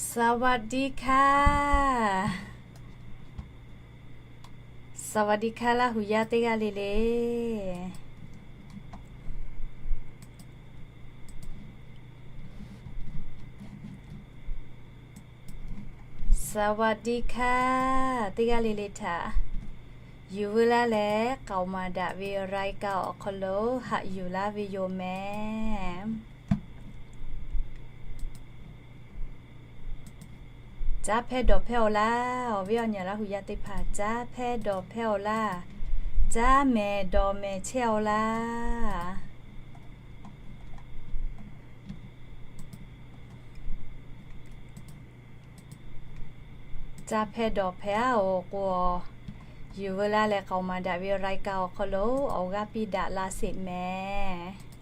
สวัสดีค่ะ สวัสดีค่ะ Laˇ huˍ yaˇ teˇ g'aˇ le le. สวัสดีค่ะ teˇ g'aˇ le le htaꞈ yuˬ veu laˇ leh k'aoˍ maˍ daꞈ ve รายการ awˬ hk'aw lo haꞈ yuˬ laˇ ve yoˬ mehˍ. Caˉ hpehˇ dawˬ hpehˇ-aw laˇ. Awˬ viˉ awˬ nyi Laˇ huˍ yaˇ teˇ hpaˍ, caˉ hpehˇ dawˬ hpehˇ-aw laˇ. Caˉ mehˍ dawˬ mehˍ chehˇ-aw laˇ. Caˉ hpehˇ dawˬ hpehˇ-aˬ-oˬ k'o, yuˬ veu laˇ leh k'aoˍ maˍ daꞈ ve รายการ awˬ hk'aw lo awˬ g'aˇ piˇ daꞈ la sheˍ mehˍ.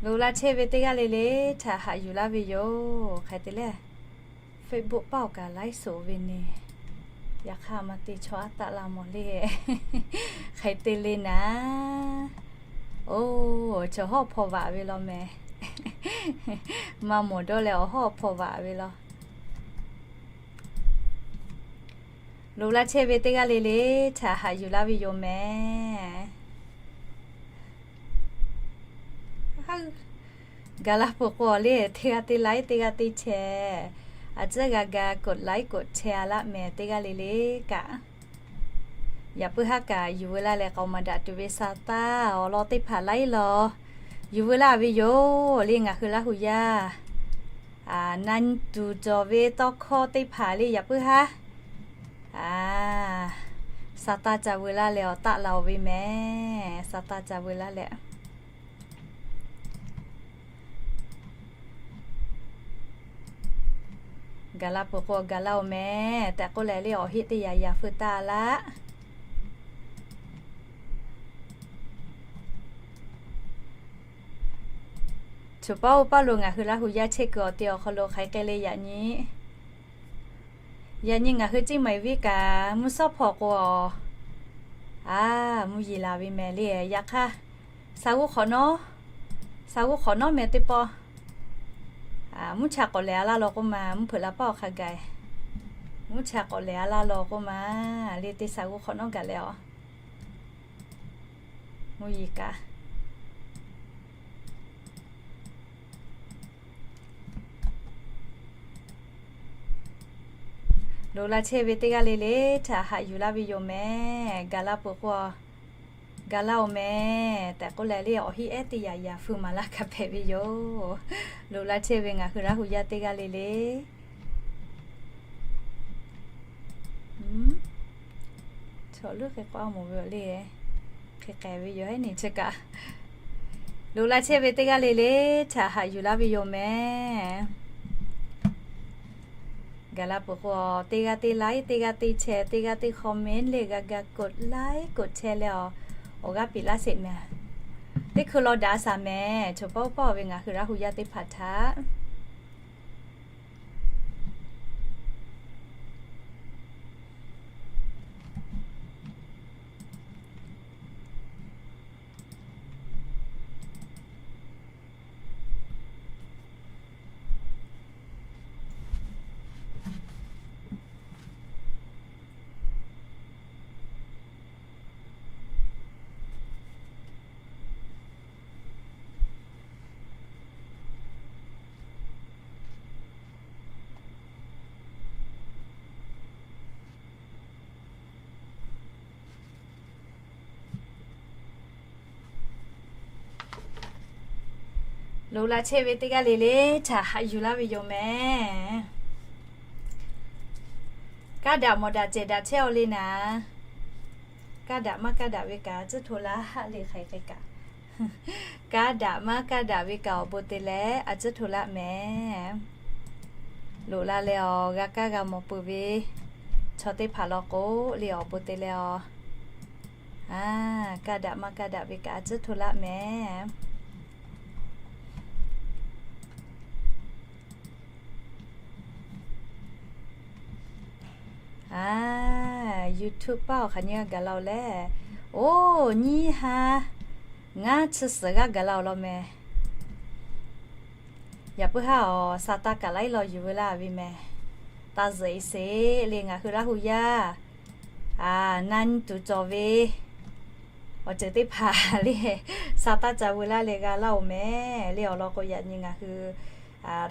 Loꞈ la chehˇ ve teˇ g'aˇ le le htaꞈ haꞈ yuˬ laˇ ve yoˬ. Hk'e te leh, Facebook paˆ awˬ kaꞈ ไลฟ์สด ve ne. Yaꞈ hk'aˇ maˇ te chaw aˉ taˆ la mawˬ le. Hk'e te le naˍ. Oˬ, chaw hawˉ hpaw vaꞈ ve law mehˍ. Maˇ mawˬ dawˇ leh awˬ hawˉ hpaw vaꞈ ve law. Loꞈ la chehˇ ve teˇ g'aˇ le le htaꞈ haꞈ yuˬ laˇ ve yoˬ mehˍ. Gaˬ la peuˬ k'o le, teˇ g'aˇ teˇ ไลค์ teˇ g'aˇ teˇ แชร์ a ciˉ g'a ga กดไลค์ กดแชร์ a laˆ mehˍ teˇ g'aˇ le le kaꞈ. Yaꞈ puiˉ haˉ kaꞈ yuˬ veu laˇ leh k'aoˍ maˍ daꞈ tuˬ ve sa taˇ awˬ lawn teˇ hpaˍ laiˉ law yuˬ veu laˇ ve yoˬ le. Ngaˬ hui Laˇ huˍ yaˇ na tuˬ cawˬ ve tawˇ hkawˇ teˇ hpaˍ le yaꞈ puiˉ haˉ sa taˇ ca veu laˇ leh awˬ taˆ la-oˬ ve mehˍ. Sa taˇ ca veu laˇ leh gaˬ la peuˬ k'o gaˬ laˇ-oˬ mehˍ tehꞈ k'oˆ leh le awˬ heˆ teˇ yaꞈ yaꞈ feu taˇ laˇ. Choˬ paˉ oˇ paˉ lo ngaˬ hui Laˇ huˍ yaˇ chehˇ kuiˬ awˬ te awˬ hk'aw lo hk'aˬ hk'e le yaꞈ nyi. Yaꞈ nyi ngaˬ hui Ceˇ maiˍ viˉ kaꞈ mvuhˇ shawˉ hpawꞈ k'o, a, mvuhˇ yeˬ laˬ ve mehˍ le. Yaꞈ hk'aˇ, sa g'uˇ hk'awꞈ nawˉ, sa g'uˇ hk'awꞈ nawˉ mehˍ teˇ pawˆ, mvuhˇ cha k'awꞈ lehˬ a laˇ law k'oˆ ma, mvuhˇ hpeuꞈ la paˆ awˬ hk'a gaˬ, mvuhˇ cha k'awꞈ lehˬ a laˇ law k'oˆ ma, le teˇ sa g'uˇ hk'awꞈ nawˉ gaˬ leh a, mvuhˇ yeˬ kaꞈ Loꞈ la chehˇ ve teˇ g'aˇ le le htaꞈ haꞈ yuˬ laˇ ve yoˬ mehˍ. Gaˬ la peuˬ k'o, gaˬ laˇ-oˬ mehˍ tehꞈ k'oˆ leh le awˬ heˆ ehˉ teˇ yaꞈ yaꞈ feu maˍ laˇ hk'a hpehꞈ ve yoˬ. Loꞈ la chehˇ ve ngaˬ hui Laˇ huˍ yaˇ teˇ g'aˇ le le, chaw leuˉ hk'e k'oˆ a mawˬ ve awˬ le, hk'e k'ai ve yoˬ heˉ ni chi kaꞈ. Loꞈ la chehˇ ve teˇ g'aˇ le le htaꞈ haꞈ yuˬ laˇ ve yoˬ mehˍ. Gaˬ la peuˬ k'o, teˇ g'aˇ teˇ ไลค์ teˇ g'aˇ teˇ แชร์ teˇ g'aˇ teˇ คอมเมนต์ le g'a ga กดไลค์ กดแชร์ leh awˬ, awˬ g'aˇ piˇ laˇ sheˍ mehˍ. Teˇ hkui law daꞈ a shaˍ mehˍ. Choˬ paˉ oˇ paˉ ve ngaˬ hui Laˇ huˍ yaˇ teˇ hpaˍ htaꞈ Loꞈ la chehˇ ve teˇ g'aˇ le le htaꞈ haꞈ yuˬ laˇ ve yoˬ mehˍ. Kaˇ daꞈ mawˬ daꞈ cehˬ daꞈ chehˇ-aw le naˍ. Kaˇ daꞈ maˇ kaˇ daꞈ ve kaꞈ a ciˉ hto laˇ le hk'aˬ hk'e kaꞈ. Kaˇ daꞈ maˇ kaˇ daꞈ ve kaꞈ awˬ bon te leh a ciˉ hto laˇ mehˍ. Loꞈ la leh awˬ g'a kaˇ g'a mawˬ peuˬ ve chaw teˇ hpaˍ law k'o le awˬ bon te leh awˬ, kaˇ daꞈ maˇ kaˇ daꞈ ve kaꞈ a ciˉ hto laˇ mehˍ. YouTube paˇ awˬ hk'aˬ nyi g'a gaˬ la-oˬ leh, oˇ nyiˇ ha ngaˇ chi suhˍ g'a gaˬ la-oˬ law meh. Yaꞈ puiˉ haˉ awˬ sa taˇ kaꞈ laiˉ law yuˬ veu laˇ ve meh. Taˇ zuhꞈ e sheˍ le ngaˬ hui Laˇ hu yaˇ na nyi tuˬ cawˬ ve awˬ ceuˬ teˇ hpaˍ le, sa taˇ ca veu laˇ leh g'a laˇ-oˬ meh le. Awˬ lawn k'o yaꞈ nyi ngaˬ hui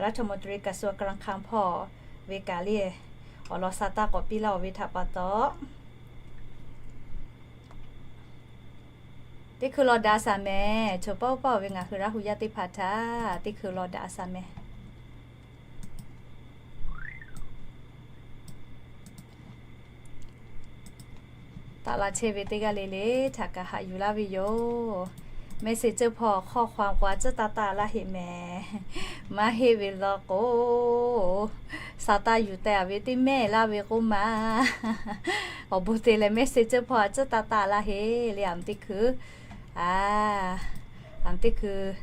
รัฐมนตรีกระทรวงการคลัง hpawˇ ve kaꞈ le, awˬ lawn sa taˇ k'awꞈ piˇ laˇ-oˬ ve htaꞈ pa taw, teˇ hkui law daꞈ a shaˍ meh. Choˬ paˇ oˇ paˇ-oˬ ve ngaˬ hui Laˇ hu yaˇ teˇ hpaˍ htaꞈ teˇ hkui law daꞈ a shaˍ meh. Taˆ la chehˇ ve teˇ g'aˇ le le htaꞈ kaꞈ haꞈ yuˬ laˇ ve yoˬ. Messenger hpawˇ ข้อความ k'o a tcuhˉ taˇ taˆ laˇ heˆ meh. Maˇ heˆ ve law k'o, sa taˇ yuˬ teh a ve teˇ mehˆ laˇ ve k'oˆ ma, awˬ bon te leh Messenger hpawˇ a tcuhˉ taˇ taˆ laˇ heˆ le. Aˬ teˇ hkui, aˬ teˇ hkui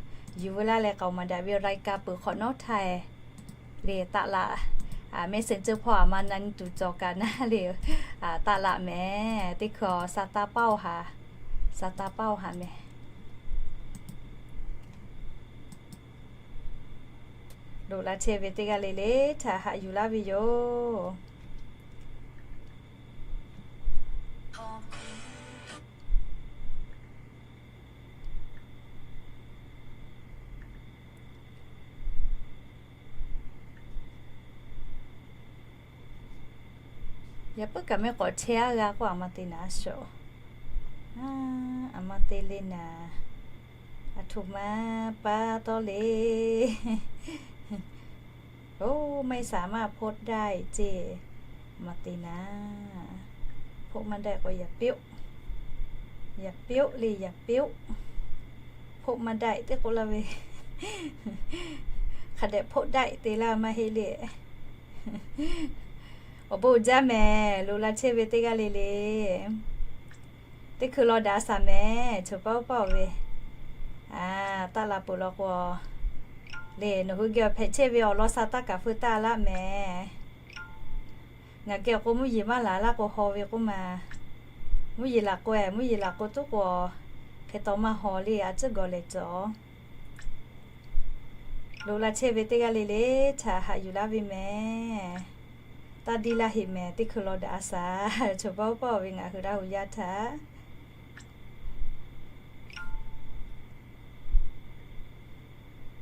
yuˬ veu laˇ leh k'aoˍ maˍ daꞈ ve รายการ peuˬ hk'awꞈ nawˉ htaˇ e le taˆ laˆ. Messenger hpawˇ aˬ ma na nyi tuˬ cawˬ kaꞈ naˉ le, taˆ laˆ meh. Teˇ hkui awˬ sa taˇ paˇ-oˬ haˍ, sa taˇ paˇ-oˬ haˍ meh. Loꞈ la chehˇ ve teˇ g'aˇ le le htaꞈ haꞈ yuˬ laˇ ve yoˬ. Yaꞈ puiˉ kaꞈ meh k'awꞈ chehˇ aˉ g'a k'o aˬ ma te naˍ a shoˍ. Aˬ ma te le naˍ. Aˬ htoꞈ ma pa taw le. โอ้ ไม่สามารถ โพสต์ได้ ceˇ. Ma te naˍ. โพสต์ไม่ได้ k'o yaꞈ piˇ-oˆ, yaꞈ piˇ-oˆ le yaꞈ piˇ-oˆ. โพสต์ไม่ได้ teˇ k'oˆ laˇ ve, hk'a dehꞈ โพสต์ได้ te laˇ maˇ heˆ le. Awˬ bon uiˍ jaˇ meh. Loꞈ la chehˇ ve teˇ g'aˇ le le, teˇ hkui law daꞈ a shaˍ meh. Choˬ paˇ oˇ paˇ-oˬ ve, taˆ la peuˬ law k'o le, nawˬ hui geh awˬ hpehꞈ chehˇ ve awˬ lawn sa taˇ kaꞈ feu taˇ laˇ meh. Ngaˬ geh awˬ k'o mvuhˇ yeˬ maˇ laˬ laˇ k'o haw ve k'oˆ ma. Mvuhˇ yeˬ laˬ k'o-e, mvuhˇ yeˬ laˬ k'o tuˉ k'o, hk'e taw maˇ haw le, a tcuhˉ gawˬ lehˬ cawˬ. Loꞈ la chehˇ ve teˇ g'aˇ le le htaꞈ haꞈ yuˬ laˇ ve meh. Taˇ diˇ laˇ heˆ meh. Teˇ hkui law daꞈ a shaˍ. Choˬ paˇ oˇ paˇ-oˬ ve ngaˬ hui Laˇ hu yaˇ htaꞈ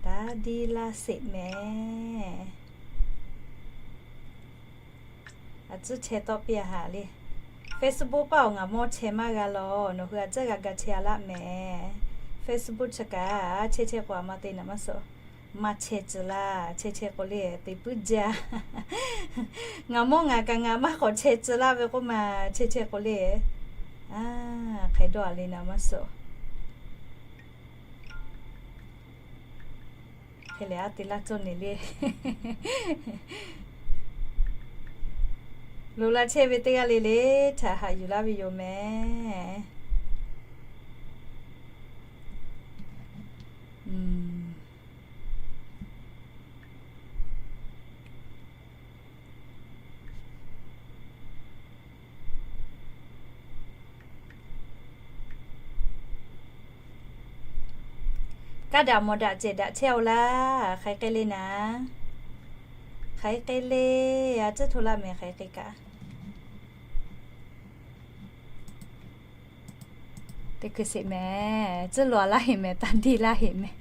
taˇ diˇ laˇ sheˍ meh. A tcuhˉ chehˇ tawˆ piˇ a haˍ le. Facebook paˇ awˬ ngaˬ mawˇ chehˇ maˇ g'a law. Nawˬ hui a tcuhˉ g'a ga chehˇ a laˇ meh. Facebook chi kaꞈ chehˇ chehˇ k'o aˬ ma te naˍ maˇ suh. Maˇ chehˇ tcuh laˇ. Chehˇ chehˇ k'o le te puiˉ jaˇ. Ngaˬ mawˇ ngaˬ kaꞈ ngaˬ maˇ k'awꞈ chehˇ tcuh laˇ ve k'oˆ ma. Chehˇ chehˇ k'o le, hk'e dawˇ a le naˍ maˇ suh. Hk'e lehˬ a te laˇ cawˇ ne le. Loꞈ la chehˇ ve teˇ g'aˇ le le htaꞈ haꞈ yuˬ laˇ ve yoˬ meh. Kaˇ daꞈ mawˬ daꞈ cehˬ daꞈ chehˇ-oˆ laˇ. Hk'aˬ hk'e le naˍ, hk'aˬ hk'e le, a tcuhˉ hto laˇ meh hk'aˬ hk'e kaꞈ. Teˇ hkui sheˍ meh, tcuhˉ lo a laˇ heˆ meh, taˇ diˇ laˇ heˆ meh.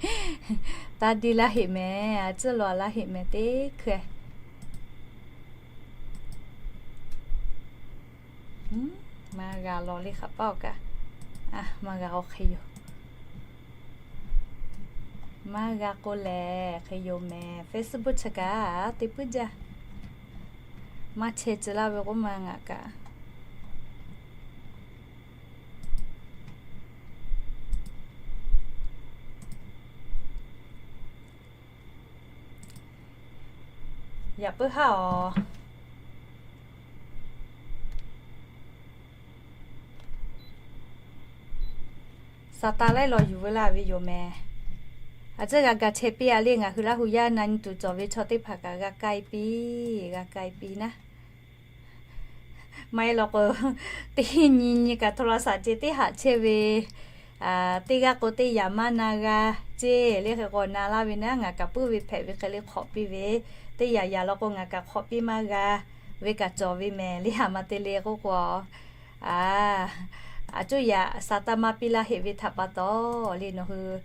Taˇ diˇ laˇ heˆ meh, a tcuhˉ lo a laˇ heˆ meh teˇ hkui. Maˇ g'a law le hk'aˬ paˇ-oˬ kaꞈ, maˇ g'a k'o hk'e yoˬ. Maˇ g'a k'o lehˬ hk'e yoˬ meh. Facebook chi kaꞈ te puiˉ jaˇ. Maˇ chehˇ tcuh laˇ ve k'oˆ ma ngaˬ kaꞈ. Yaꞈ puiˉ haˉ awˬ sa taˇ laiˉ law yuˬ veu laˇ ve yoˬ meh. A tcuhˉ g'a ga chehˇ piˇ a le. Ngaˬ hui Laˇ hu yaˇ na nyi tuˬ cawˬ ve chaw teˇ hpaˍ kaꞈ g'a k'ai piˇ, g'a k'ai piˇ naˉ. Maˇ heˆ law k'o, teˇ nyi nyi kaꞈ โทรศัพท์ ce teˇ haꞈ chehˇ ve, teˇ g'aˇ k'o teˇ yaꞈ maˇ na g'a ce le. Hk'e k'o na laˇ ve naˉ, ngaˬ kaꞈ puiˉ ve hpehꞈ ve hk'e le hk'awꞈ piˇ ve, teˇ yaꞈ yaꞈ law k'o ngaˬ kaꞈ hk'awꞈ piˇ maˇ g'a ve kaꞈ cawˬ ve mehˍ le. Haꞈ ma te le k'oˆ k'o, a coˇ yaꞈ sa taˇ maˇ piˇ laˇ heˆ ve htaꞈ pa taw le, nawˬ hui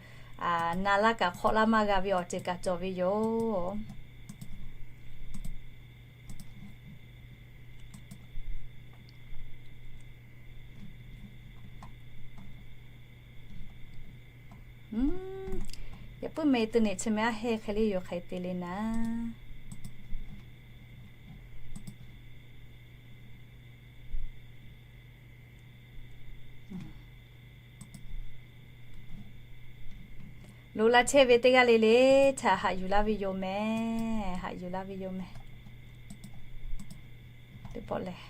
na laˇ kaꞈ hk'awꞈ laˇ maˇ g'a ve awˬ ceuˬ kaꞈ cawˬ ve yoˬ. Yaꞈ puiˉ meh te neꞈ chi meh aˉ heˆ hk'e le yoˬ hk'e te le naˉ. Loꞈ la chehˇ ve teˇ g'aˇ le le htaꞈ haꞈ yuˬ laˇ ve yoˬ mehˍ. Haꞈ yuˬ laˇ ve yoˬ mehˍ. Teˇ pawˆ lehˬ,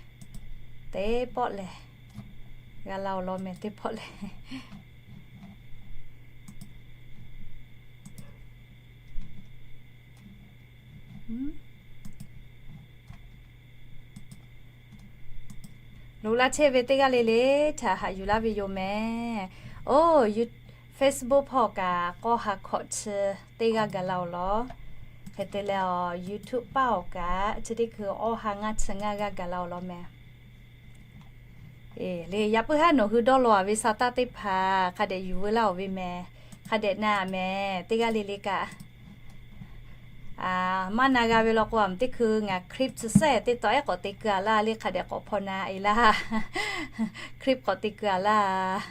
teˇ pawˆ lehˬ, g'a la awˬ lawn mehˍ teˇ pawˆ lehˬ. Loꞈ la chehˇ ve teˇ g'aˇ le le htaꞈ haꞈ yuˬ laˇ ve yoˬ mehˍ. Oˇ, Facebook hpawˇ kaꞈ k'awˇ ha hkawꞈ chi teˇ g'aˇ gaˬ la awˬ lawn. Hk'e te leh, YouTube paˇ awˬ kaꞈ chi teˇ hkui awˇ ha ngaˇ chi ngaˇ g'aˇ gaˬ la awˬ lawn mehˍ. Le, yaꞈ puiˉ haˉ nawˬ hui dawˇ law-a ve sa taˇ teˇ hpaˍ hk'a dehꞈ yuˬ veu laˇ-oˬ ve mehˍ. Hk'a dehꞈ na mehˍ teˇ g'aˇ le le kaꞈ. Maˇ na g'a ve law k'o, a teˇ hkui ngaˬ clip chi sehˉ teˇ taw ehˉ k'awꞈ te keu-a laˇ le, hk'a dehꞈ k'awꞈ hpaw na e laˇ. Clip k'awꞈ te keu-a laˇ.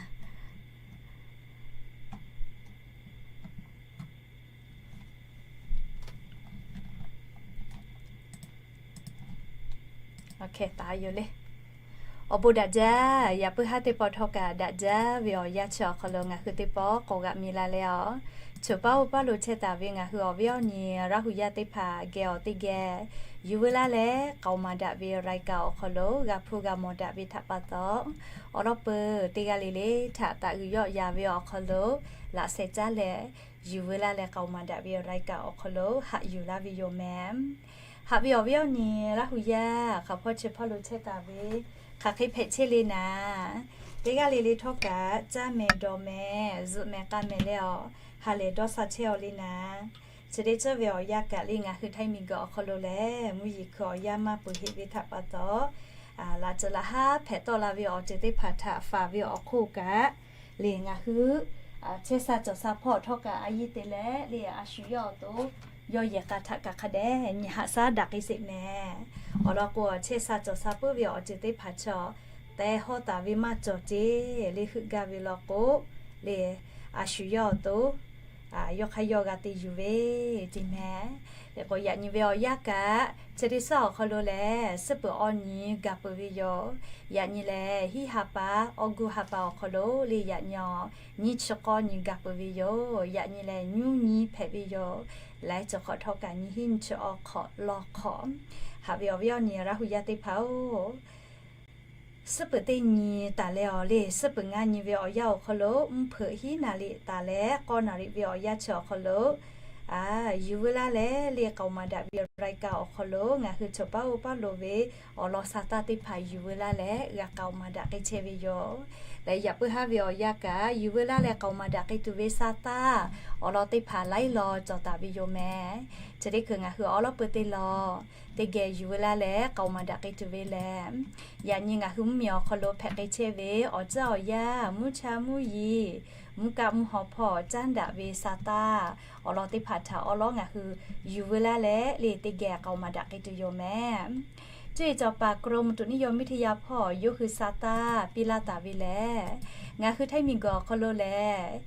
Awˬ bon daꞈ jaˇ. Yaꞈ puiˉ haˉ teˇ pawˆ htawˇ kaꞈ daꞈ jaˇ ve awˬ yanˇ chi awˬ hk'aw lo ngaˬ hui teˇ pawˆ k'awꞈ g'aꞈ mi la leh, a, choˬ paˉ oˇ paˉ lo chehˇ taˍ ve ngaˬ hui awˬ viˉ awˬ nyi Laˇ hu yaˇ teˇ hpaˍ geh awˬ teˇ geh yuˬ veu laˇ leh k'aoˍ maˍ daꞈ ve รายการ awˬ hk'aw lo g'a hpuˇ g'a mawˬ daꞈ ve htaꞈ pa taw, awˬ lawn peuˬ teˇ g'aˇ le le htaꞈ taꞈ g'uiˬ yawˆ yan ve awˬ hk'aw lo laꞈ sheh caˉ leh yuˬ veu laˇ leh k'aoˍ maˍ daꞈ ve รายการ awˬ hk'aw lo haꞈ yuˬ laˇ ve yoˬ mehˍ. Haꞈ ve awˬ viˉ awˬ nyi Laˇ hu yaˇ hk'aˬ hpawˇ chi hpawˇ lo chehˇ taˍ ve hk'aˬ hk'e hpehꞈ chehˇ le naˍ, teˇ g'aˇ le le htawˇ kaꞈ caˇ mehˍ dawˬ mehˍ zuhꞈ mehˍ k'a mehˍ leh awˬ ha lehˬ dawˇ sha chehˇ-aw le naˍ. Chi teˇ ceuˬ ve awˬ yanˇ kaꞈ le ngaˬ hui Htaiˇ miˬguiˬ awˬ hk'aw lo lehˬ mvuhˇ yeˬ hkui awˬ yanˇ maˇ peuˬ heˆ ve htaꞈ pa taw, laꞈ ceuˬ laꞈ haˉ hpehꞈ tawˆ la ve awˬ ceuˬ teˇ hpaˍ htaꞈ faˍ ve awˬ hk'oˆ kaꞈ le ngaˬ hui chehˇ sha cawˬ sha hpawˇ htawˇ kaꞈ a yiˇ te leh le a shu yawˇ awˬ to yawˇ yehˬ k'a htaꞈ kaꞈ hk'a dehꞈ nyi haꞈ shaˉ daꞈ k'ai sheˍ mehˍ. Awˬ lawn k'o, chehˇ sha cawˬ sha puiˉ ve awˬ ceuˬ teˇ hpaˍ chaw tehˬ hawˇ taˍ ve maˇ cawˬ ceˇ le heuˆ gaˇ ve law k'o, le a shu yawˇ awˬ to yawˇ hk'aˇ yawˇ g'a te yuˬ ve ceˇ mehˍ. Hk'e k'o, yaꞈ nyi ve awˬ yanˇ kaꞈ chi teˇ suhˉ awˬ hk'aw lo lehˬ suhˉ peuˬ awˬ nyi gaˬ peuˬ ve yoˬ. Yaꞈ nyi lehˬ hiˉ ha pa, awˇ guˇ ha pa awˬ hk'aw lo le yaꞈ nyi awˬ nyiˇ chi k'awˇ nyi gaˬ peuˬ ve yoˬ. Yaꞈ nyi lehˬ nyuˇ nyi hpehꞈ ve yoˬ. Laiˉ ceuˬ hk'awꞈ htawˇ kaꞈ nyi hiˉ nyi chi awˬ hk'awꞈ lawˬ hk'awꞈ. Haꞈ ve awˬ viˉ awˬ nyi Laˇ hu yaˇ teˇ hpaˍ-oˬ, suhˉ peuˬ teˇ nyi taˍ leh awˬ le suhˉ peuˬ ngaˇ nyi ve awˬ yanˇ awˬ hk'aw lo mvuhˇ hpeuꞈ hiˉ naˍ riˍ taˍ leh k'awˇ naˍ riˍ ve awˬ yanˇ chi awˬ hk'aw lo yuˬ veu laˇ leh le k'aoˍ maˍ daꞈ ve รายการ awˬ hk'aw lo ngaˬ hui choˬ paˉ oˇ paˉ lo ve awˬ lawn sa taˇ teˇ hpaˍ yuˬ veu laˇ leh g'a k'aoˍ maˍ daꞈ k'ai chehˇ ve yoˬ. Leh yaꞈ puiˉ haˉ ve awˬ yanˇ kaꞈ yuˬ veu laˇ leh k'aoˍ maˍ daꞈ k'ai tuˬ ve sa taˇ awˬ lawn teˇ hpaˍ laiˉ law cawˬ taˍ ve yoˬ mehˍ. Chi teˇ hkui ngaˬ hui awˬ lawn peuˬ teˇ law teˇ geh yuˬ veu laˇ leh k'aoˍ maˍ daꞈ k'ai tuˬ ve lehˬ, yaꞈ nyi ngaˬ hui mvuhˇmiˬ awˬ hk'aw lo hpehꞈ k'ai chehˇ ve awˬ tcuhˉ awˬ yanˇ, mvuhˇ cha mvuhˇ yeˬ, mvuhˇ kaˆ mvuhˇ haw hpawˇ caˉ daꞈ ve sa taˇ awˬ lawn teˇ hpaˍ htaꞈ awˬ lawn ngaˬ hui yuˬ veu laˇ leh le teˇ geh k'aoˍ maˍ daꞈ k'ai tuˬ yoˬ mehˍ. Cuˇ yiˍ cawˬ paˍ กรมอุตุนิยมวิทยา hpawˇ yawˇ hui sa taˇ piˇ laˇ taˍ ve lehˬ, ngaˬ hui Htaiˇ miˬguiˬ awˬ hk'aw lo lehˬ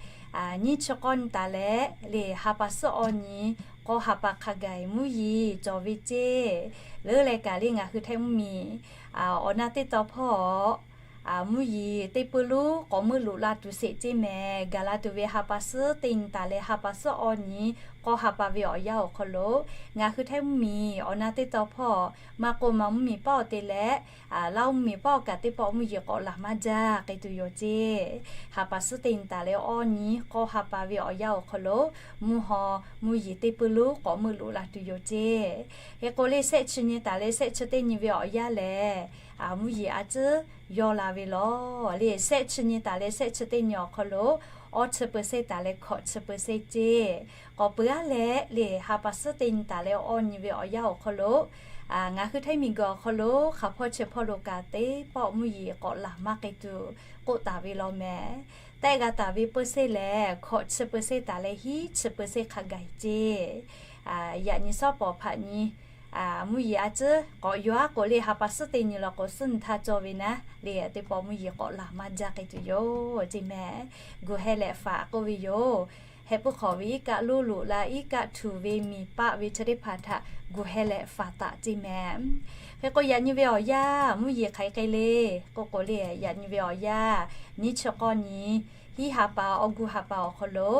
nyiˇ chi k'awˇ nyi taˍ leh le ha pa suhˉ awˬ nyi k'awˇ ha pa hk'a gaˬ mvuhˇ yeˬ cawˬ ve ceˇ. Leuˉ leh kaꞈ le ngaˬ hui Htaiˇ mvuhˇmiˬ awˬ na teˇ taw hpawˇ mvuhˇ yeˬ teˇ peuˇ lonˉ k'awꞈ meuˇ loꞈ la tuˬ sheˍ ceˇ mehˍ. Gaˬ la tuˬ ve ha pa suhˉ teˇ nyi taˍ leh ha pa suhˉ awˬ nyi k'awˇ ha pa ve awˬ yanˇ awˬ hk'aw lo, ngaˬ hui Htaiˇ mvuhˇmiˬ awˬ na teˇ taw hpawˇ maˇ k'oˆ ma mvuhˇmiˬ paˆ awˬ te leh, Laˇ huˍ mvuhˇmiˬ paˆ awˬ kaꞈ teˇ pawˆ mvuhˇ yeˬ k'awꞈ laˬ maˇ jaˇ k'ai tuˬ yoˬ ceˇ. Ha pa suhˉ teˇ nyi taˍ leh awˇ nyi k'awˇ ha pa ve awˬ yanˇ awˬ hk'aw lo, mvuhˇ haw mvuhˇ yeˬ teˇ puiˉ lonˉ k'awꞈ meuˆ loꞈ la tuˬ yoˬ ceˇ. Hk'e k'o leh shehˆ chi nyi taˍ leh shehˆ chi teˇ nyi ve awˬ yanˇ lehˬ, mvuhˇ yeˬ a ciˉ yawˇ la ve lawˬ le. Shehˆ chi nyi taˍ leh shehˆ chi teˇ nyi awˬ hk'aw lo, awˇ chi เปอร์เซ็นต์ taˍ leh hkawꞈ chi เปอร์เซ็นต์ ceˇ. K'awꞈ peuˬ aˉ leh le, ha pa suhˉ teˇ nyi taˍ leh awˇ nyi ve awˬ yanˇ awˬ hk'aw lo, ngaˬ hui Htaiˇ miˬguiˬ awˬ hk'aw lo hk'aˬ hpawˇ chi hpawˇ lo kaꞈ teˇ pawˆ mvuhˇ yeˬ k'awꞈ laˬ maˇ k'ai tuˬ k'oˆ taˍ ve lawˬ mehˍ. Tehˆ g'a taˍ ve เปอร์เซ็นต์ lehˬ, hkawꞈ chi เปอร์เซ็นต์ taˍ leh hiˉ chi เปอร์เซ็นต์ hk'a gaˬ ceˇ. Yaꞈ nyi shawˉ pawˍ hpaꞈ nyi mvuhˇ yeˬ a ciˉ k'awꞈ yaw aˉ k'o le, ha pa suhˉ teˇ nyi law k'o, suhˉ nyi htaˇ cawˇ ve naˉ le, teˇ pawˆ mvuhˇ yeˬ k'awꞈ laˬ maˇ jaˇ k'ai tuˬ yoˬ ceˇ mehˍ. Gu heh leh faˍ k'oˆ ve yoˬ. Heh puiˉ hk'awꞈ ve iˉ kaˆ lonˉ loꞈ la, iˉ kaˆ htuꞈ ve miˬ paˆ ve chi teˇ hpaˍ htaꞈ gu heh leh faˍ taˍ ceˇ mehˍ. Hk'e k'o, yaꞈ nyi ve awˬ yanˇ mvuhˇ yeˬ hk'aˬ hk'e k'ai le k'oˆ k'o le, yaꞈ nyi ve awˬ yanˇ nyiˇ chi k'awˇ nyi hiˉ ha pa awˬ gu ha pa awˬ hk'aw lo,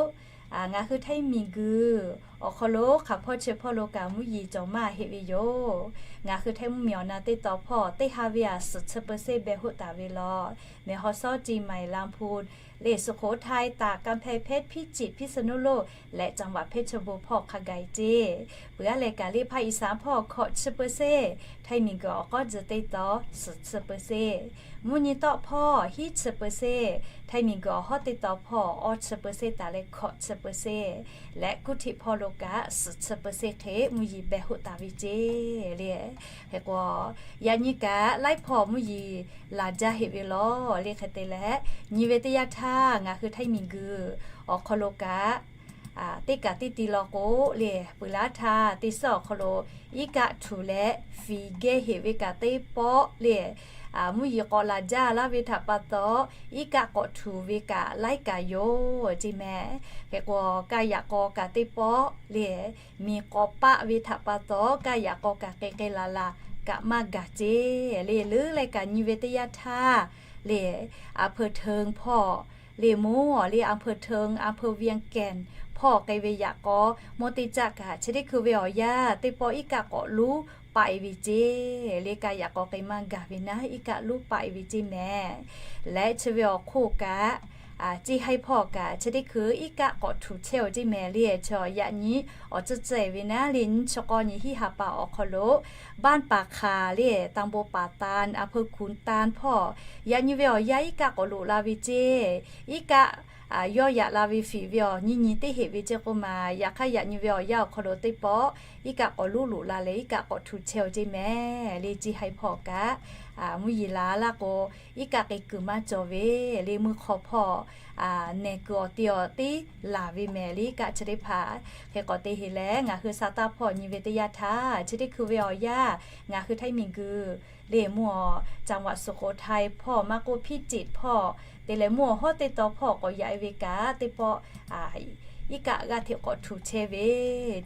ngaˬ hui Htaiˇ miˬguiˬ awˬ hk'aw lo hk'aˬ hpawˇ chi hpawˇ lo kaꞈ mvuhˇ yeˬ cawˬ maˇ heˆ ve yoˬ. Ngaˬ hui Htaiˇ mvuhˇmiˬ awˬ na teˇ taw hpawˇ teˇ ha ve aꞈ suhˍ chi เปอร์เซ็นต์ beh hoˆ taˍ ve lawˬ. Mehˬ haw sawˉ ceˇ เชียงใหม่ ลำพูน le, สุโขทัย ตาก กำแพงเพชร พิจิตร พิษณุโลก และจังหวัดเพชรบูรณ์ hpawˇ hk'a gaˬ ceˇ. Peuˬ aˉ leh kaꞈ le ภาคอีสาน hpawˇ hkawꞈ chi เปอร์เซ็นต์, Htaiˇ miˬguiˬ awˬ k'awˉ tcuh teˇ taw suhˍ chi เปอร์เซ็นต์, mvuhˇ nyi tawˆ hpawˇ hiˉ chi เปอร์เซ็นต์, Htaiˇ miˬguiˬ awˬ hawˉ teˇ taw hpawˇ awˇ chi เปอร์เซ็นต์ taˍ leh hkawꞈ chi เปอร์เซ็นต์, leh กรุงเทพ hpawˇ lo kaꞈ suhˍ chi เปอร์เซ็นต์ hk'e mvuhˇ yeˬ beh hoˆ taˍ ve ceˇ le. Hk'e k'o, yaꞈ nyi kaꞈ laiˉ hpawˇ mvuhˇ yeˬ laˬ jaˇ heˆ ve lawˬ le. Hk'e te leh, nyi ve teˇ yanˇ htaˇ ngaˬ hui Htaiˇ miˬguiˬ awˬ hk'aw lo kaꞈ teˇ kaꞈ teˇ ti law k'o le, peuˬ laˇ htaˇ teˇ suhˉ awˬ hk'aw lo iˉ kaˆ htuꞈ leh fiˍ geh heꞈ ve kaꞈ teˇ pawˆ le, mvuhˇ yeˬ k'awꞈ laˬ jaˇ laˇ ve htaꞈ pa taw, iˉ kaˆ k'awꞈ htuꞈ ve kaꞈ laiˉ kaꞈ yoˬ ceˇ mehˍ. Hk'e k'o, kaˇ yaꞈ k'aw kaꞈ teˇ pawˆ le, miˬ k'awꞈ paˆ ve htaꞈ pa taw, kaˇ yaꞈ k'aw kaꞈ k'ai k'ai laˬ laˬ kaꞈ maˇ gaˬ ceˇ le. Leuˉ leh kaꞈ nyi ve teˇ yanˇ htaˇ le, อำเภอเทิง hpawˇ le, mvuhˇ awˬ le อำเภอเทิง อำเภอเวียงแก่น hpawˇ k'ai ve yaꞈ k'aw, mawˇ teˇ caˆ kaꞈ chi teˇ hkui ve awˬ yanˇ teˇ pawˆ iˉ kaˆ k'awꞈ luˉ paˆ e ve ceˇ le. Kaˇ yaꞈ k'aw k'ai maˇ gaˬ ve naˉ iˉ kaˆ luˉ paˆ e ve ceˇ mehˍ. Leh chi ve awˬ hk'oˆ kaꞈ, ceˇ haiˇ hpawˇ kaꞈ chi teˇ hkui iˉ kaˆ k'awꞈ htuꞈ chehˇ oˬ ceˇ mehˍ le. Chi yaꞈ nyi awˬ tcuhˇ tcuhˇ e ve naˉ le, nyiˇ chi k'awˇ nyi hiˉ ha pa awˬ hk'aw lo, บ้านป่าข่า le, ตำบลป่าตาล อำเภอขุนตาล hpawˇ yaꞈ nyi ve awˬ yanˇ iˉ kaˆ k'awꞈ loꞈ la ve ceˇ. Iˉ kaˆ yawˇ yaꞈ la ve fiˍ ve awˬ nyiˇ nyi teˇ heˆ ve ceˇ k'oˆ ma. Yaꞈ hk'aˇ yaꞈ nyi ve awˬ yanˇ awˬ hk'aw lo teˇ pawˆ iˉ kaˆ k'awꞈ luˉ loꞈ la leh iˉ kaˆ k'awꞈ htuꞈ chehˇ oˬ ceˇ mehˍ le. Ceˇ haiˇ hpawˇ kaꞈ mvuhˇ yeˬ la laˇ k'o, iˉ kaˆ k'ai kuiˬ maˇ cawˬ ve le. Meuˇ hk'aw hpawˇ nehˬ kuiˬ awˬ te awˬ teˇ laˬ ve mehˍ le iˉ kaˆ chi teˇ hpaˍ. Hk'e k'awꞈ te heˆ leh ngaˬ hui sa taˇ hpawˇ nyi ve teˇ yanˇ htaˇ chi teˇ hkui ve awˬ yanˇ ngaˬ hui Htaiˇ miˬguiˬ le, mvuhˇ awˬ จังหวัดสุโขทัย hpawˇ maˇ k'oˆ พิจิตร hpawˇ te leh mvuhˇ awˬ hawˉ teˇ taw hpawˇ k'awꞈ yaꞈ e ve kaꞈ teˇ pawˆ iˉ kaˆ g'aˇ hteꞈ k'awꞈ htuꞈ chehˇ ve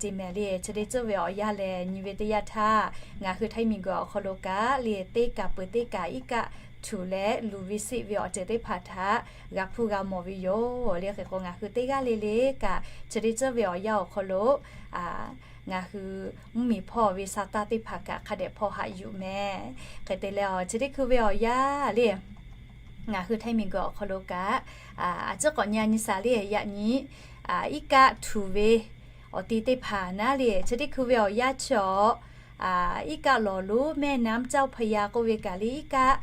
ceˇ mehˍ le. Chi teˇ tcuhˇ ve awˬ yanˇ lehˬ nyi ve teˇ yanˇ htaˇ ngaˬ hui Htaiˇ miˬguiˬ awˬ hk'aw lo kaꞈ le, teˇ kaˬ peuˬ teˇ kaˬ iˉ kaˆ htuꞈ leh luˬ ve seˆ ve awˬ ceuˬ teˇ hpaˍ htaꞈ g'a hpuˇ g'a mawˬ ve yoˬ le. Hk'e k'o, ngaˬ hui teˇ g'aˇ le le kaꞈ chi teˇ tcuhˇ ve awˬ yanˇ awˬ hk'aw lo ngaˬ hui mvuhˇmiˬ hpawˇ ve sa taˇ teˇ hpaˍ kaꞈ hk'a dehꞈ hpawˇ haꞈ yuˬ mehˍ. Hk'e te leh, chi teˇ hkui ve awˬ yanˇ le, ngaˬ hui Htaiˇ miˬguiˬ awˬ hk'aw lo kaꞈ a ciˉ k'awꞈ nyi a nyi shaˍ le, yaꞈ nyi iˉ kaˆ htuꞈ ve awˬ ti teˇ hpaˍ naˉ le, chi teˇ hkui ve awˬ yanˇ chi awˬ iˉ kaˆ lawˬ lonˉ แม่น้ำเจ้าพระยา k'oˆ ve kaꞈ le, iˉ kaˆ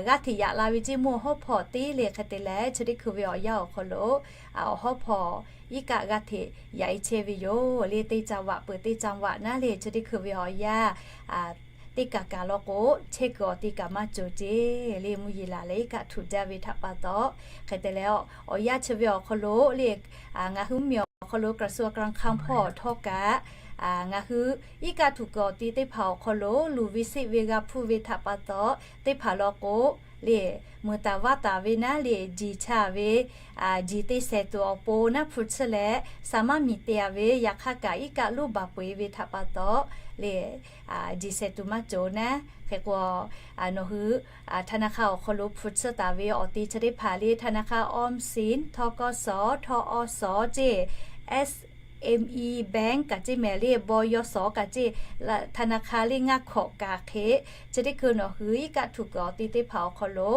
g'aˇ hteꞈ yaꞈ la ve ceˇ mvuhˇ awˬ hawˉ hpawˇ te le. Hk'e te leh, chi teˇ hkui ve awˬ yanˇ awˬ hk'aw lo awˬ hawˉ hpawˇ iˉ kaˆ g'aˇ hteꞈ yaꞈ e chehˇ ve yoˬ le. Teˇ จังหวัด peuˬ teˇ จังหวัด naˉ le, chi teˇ hkui ve awˬ yanˇ teˇ kaˬ kaˬ law k'o, chehˇ kuiˬ awˬ ti kaꞈ maˇ cawˬ ceˇ le. Mvuhˇ yeˬ laˬ leh iˉ kaˆ htuꞈ jaˇ ve htaꞈ pa taw, hk'e te leh, awˬ yanˇ chi ve awˬ hk'aw lo le, ngaˬ hui mvuhˇmiˬ awˬ hk'aw lo กระทรวงการคลัง hpawˇ htawˇ kaꞈ ngaˬ hui iˉ kaˆ htuꞈ kuiˬ awˬ ti teˇ hpaˍ awˬ hk'aw lo luˬ ve seˆ ve g'a hpuˇ ve htaꞈ pa taw, teˇ hpaˍ law k'o le, meuˬ taˍ vaˇ taˍ ve naˉ le, jiˬ cha ve, jiˬ te shehˍ tuˬ awˬ pon naˉ hpu tsuhˇ leh, sa maˇ miˬ te a ve, yaꞈ hk'aˇ kaꞈ iˉ kaˆ luˉ baˬ peu eˬ ve htaꞈ pa taw le, jiˬ shehˍ tuˬ maˇ cawˬ naˉ. Hk'e k'o, nawˬ hui ธนาคาร awˬ hk'aw lo hpu tsuhˇ taˍ ve awˬ ti chi teˇ hpaˍ le, ธนาคารออมสิน ทกส ทอส ceˇ, S M E Bank kaꞈ ceˇ mehˍ le, บยส. kaꞈ ceˇ, ธนาคาร le ngaˇ hkawꞈ kaꞈ hk'e, chi teˇ hkui nawˬ hui iˉ kaˆ htuꞈ kuiˬ awˬ te teˇ hpaˍ awˬ hk'aw lo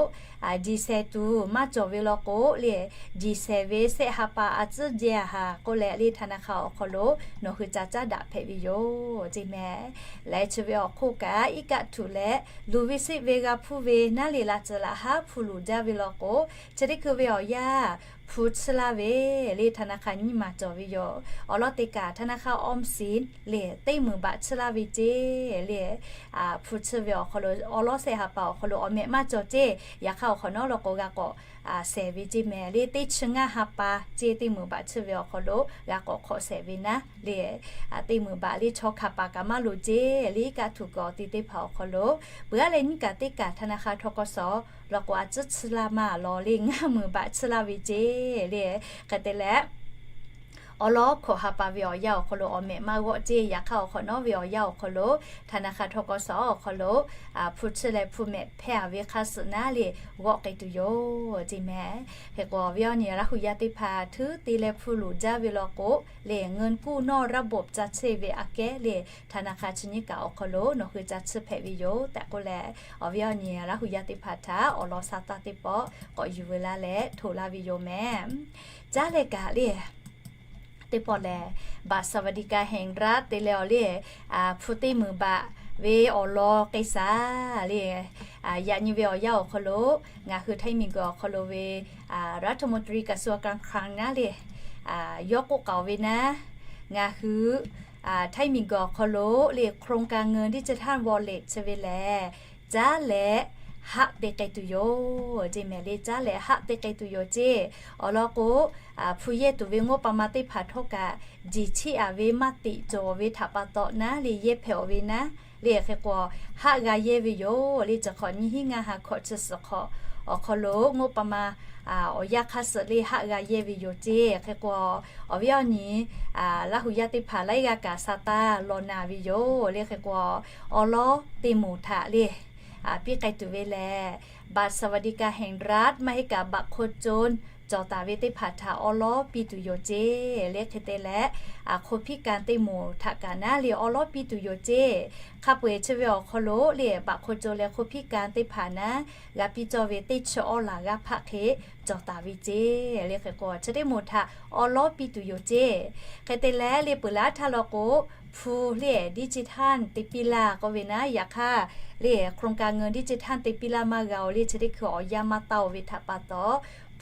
jiˬ shehˍ tuˬ maˇ cawˬ ve law k'o le, jiˬ shehˍ ve shehˆ ha pa a tcuhˉ jehˇ a haˍ k'oˆ leh le ธนาคาร awˬ hk'aw lo nawˬ hui ca caˉ daꞈ hpehꞈ ve yoˬ ceˇ mehˍ. Leh chi ve awˬ hk'oˆ kaꞈ iˉ kaˆ htuꞈ leh luˬ ve sheˆ ve g'a hpuˇ ve naˉ le, laꞈ tcuh laꞈ haˉ hpu luˬ jaˇ ve law k'o, chi teˇ hkui ve awˬ yanˇ hpu tsuhˇ laˇ ve le ธนาคาร nyiˇ maˬ cawˬ ve yoˬ. Awˬ lawn teˇ kaꞈ ธนาคารออมสิน le teˇ meunˍ baꞈ tsuhˇ laˇ ve ceˇ le, hpu tsuhˇ ve awˬ hk'aw lo awˉ lawˉ shehˆ ha pa awˬ hk'aw lo awˬ mehꞈ maˇ cawˬ ceˇ. Yaꞈ hk'aˇ awˬ hk'awꞈ nawˉ law k'o g'a k'awꞈ shehˍ ve ceˇ mehˍ le, teˇ chi ngaˇ ha pa ceˇ teˇ meunˍ baꞈ tsuhˇ ve awˬ hk'aw lo g'a k'awꞈ hk'awꞈ shehˍ ve naˉ le, teˇ meunˍ baꞈ le chaw hkanˍ paˍ kaꞈ maˇ loˍ ceˇ le, iˉ kaˆ htuꞈ kuiˬ awˬ te teˇ hpaˍ awˬ hk'aw lo peuˬ aˉ leh nyiˇ kaꞈ teˇ kaꞈ ธนาคาร ทกส law k'o a tcuhˉ tsuhˇ laˇ maˇ law le ngaˇ meunˍ baꞈ tsuhˇ laˇ ve ceˇ le. Hk'e te leh awˉ lawˉ hkawꞈ ha pa ve awˬ yanˇ awˬ hk'aw lo awˬ mehꞈ maˇ g'awˆ ceˇ. Yaꞈ hk'aˇ awˬ hk'awꞈ nawˉ ve awˬ yanˇ awˬ hk'aw lo ธนาคาร ทกส awˬ hk'aw lo hpu tsuhˇ leh hpu mehꞈ hpehˇ a ve hk'a suhˍ naˉ le g'awˆ k'ai tuˬ yoˬ ceˇ mehˍ. Hk'e k'o awˬ viˉ awˬ nyi Laˇ hu yaˇ teˇ hpaˍ htuˉ te leh hpu luˬ jaˇ ve law k'o le, เงินกู้นอกระบบ ca chehˇ ve aꞈ kehˉ le ธนาคาร chi nyiˇ kaꞈ awˬ hk'aw lo nawˬ hui ca tsuhˇ hpehꞈ ve yoˬ tehꞈ k'oˆ leh, awˬ viˉ awˬ nyi Laˇ hu yaˇ teˇ hpaˍ htaꞈ awˬ lawn sha taˇ teˇ pawˆ k'awꞈ yuˬ veu laˇ leh hto laˇ ve yoˬ mehˍ. Caˉ leh kaꞈ le teˇ pawˆ lehˬ, บัตรสวัสดิการแห่งรัฐ te leh awˬ le hpu teˇ meunˍ baꞈ ve awˬ lawn k'ai shaˍ le. Yaꞈ nyi ve awˬ yanˇ awˬ hk'aw lo ngaˬ hui Htaiˇ miˬguiˬ awˬ hk'aw lo ve รัฐมนตรีกระทรวงการคลัง naˉ le yawˇ k'oˆ k'aoˍ ve naˉ, ngaˬ hui Htaiˇ miˬguiˬ awˬ hk'aw lo le โครงการเงินดิจิทัล wallet chi ve lehˬ, caˉ leh haˆ te k'ai tuˬ yoˬ ceˇ mehˍ le. Caˉ leh haˆ te k'ai tuˬ yoˬ ceˇ. Awˬ lawn k'o, hpu yehˇ tuˬ ve งบประมาณ teˇ hpaˍ htawˇ kaꞈ, jiˬ chiˆ aꞈ ve maˇ teꞈ cawˬ ve htaꞈ pa taw naˉ le yehˇ hpehꞈ-oˬ ve naˉ le. Hk'e k'o, haˆ g'a yehˇ ve yoˬ le. Chi hk'awꞈ nyiˇ hinˉ ngaˇ ha hkawꞈ chi suhˍ hk'awꞈ awˬ hk'aw lo งบประมาณ awˬ yanˇ hk'aˇ suhˍ le haˆ g'a yehˇ ve yoˬ ceˇ. Hk'e k'o, awˬ viˉ awˬ nyi Laˇ hu yaˇ teˇ hpaˍ laiˉ g'aˇ kaꞈ sha taˇ law naˍ ve yoˬ le. Hk'e k'o, awˉ lawˉ teˇ moˍ htaꞈ le piˇ k'ai tuˬ ve lehˬ, บัตรสวัสดิการแห่งรัฐ maˇ heˆ kaꞈ บัตรคนจน cawˬ taˍ ve teˇ hpaˍ htaꞈ awˉ lawˉ piˇ tuˬ yoˬ ceˇ le. Hk'e te leh, คนพิการ teˇ moˍ htaꞈ kaꞈ naˉ le awˉ lawˉ piˇ tuˬ yoˬ ceˇ. Hk'a peu-eˬ chi ve awˬ hk'aw lo le บัตรคนจน leh คนพิการ teˇ hpaˍ naˉ g'a piˇ cawˇ ve teˇ chi awˇ laˬ g'aˇ hpaˆ hk'e cawˬ taˍ ve ceˇ le. Hk'e k'o, chi teˇ moˍ htaꞈ awˉ lawˉ piˇ tuˬ yoˬ ceˇ. Hk'e te leh le peuˬ laˇ htaˇ law k'o, hpu le ดิจิทัล te piˇ laˇ k'oˆ ve naˉ. Yaꞈ hk'aˇ le โครงการเงินดิจิทัล te piˇ laˇ maˇ g'a-oˬ le. Chi teˇ hkui awˬ yanˇ maˇ taˇ-oˬ ve htaꞈ pa taw,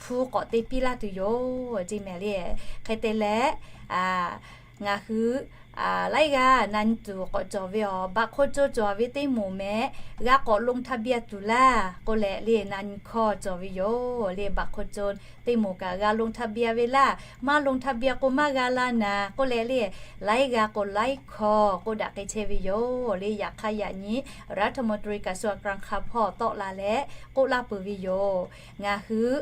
hpu k'awꞈ te piˇ laˇ tuˬ yoˬ ceˇ mehˍ le. Hk'e te leh, ngaˬ hui laiˉ g'aˇ na nyi tuˬ k'awꞈ cawˬ ve awˬ บัตรคนจน cawˬ ve teˇ moˍ mehˍ, g'a k'awꞈ ลงทะเบียน tuˬ laˇ k'oˆ leh le na nyi hkawˇ cawˬ ve yoˬ le. บัตรคนจน teˇ moˍ kaꞈ g'a ลงทะเบียน ve laˇ. Maˇ ลงทะเบียน k'o maˇ g'a laˇ naˍ k'oˆ leh le, laiˉ g'aˇ k'o laiˉ hkawˇ k'oˆ daꞈ k'ai chehˇ ve yoˬ le. Yaꞈ hk'aˇ yaꞈ nyi รัฐมนตรีกระทรวงการคลัง hpawˇ tawˆ la leh k'oˆ laˇ peuˬ ve yoˬ. Ngaˬ hui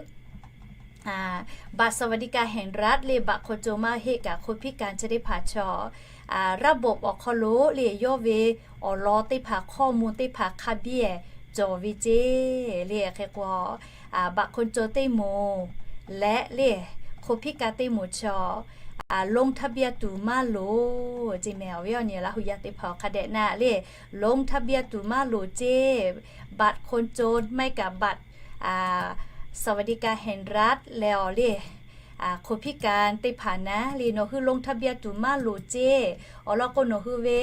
บัตรสวัสดิการแห่งรัฐ le บัตรคนจน maˇ heˆ kaꞈ คนพิการ chi teˇ hpaˍ chaw ระบบ awˬ hk'aw lo le yawˇ ve awˬ lawn teˇ hpaˍ ข้อมูล teˇ hpaˍ hk'a biˇ cawˬ ve ceˇ le. Hk'e k'o, บัตรคนจน teˇ moˍ leh le คนพิการ teˇ moˍ chaw ลงทะเบียน tuˬ maˇ loˍ ceˇ mehˍ. Awˬ viˉ awˬ nyi Laˇ hu yaˇ teˇ hpaˍ awˬ hk'a dehꞈ naˉ le ลงทะเบียน tuˬ maˇ loˍ ceˇ. บัตรคนจน maˇ heˆ kaꞈ บัตรสวัสดิการแห่งรัฐ leh awˬ le คนพิการ teˇ hpaˍ naˉ le nawˬ hui ลงทะเบียน tuˬ maˇ loˍ ceˇ. Awˬ lawn k'o nawˬ hui ve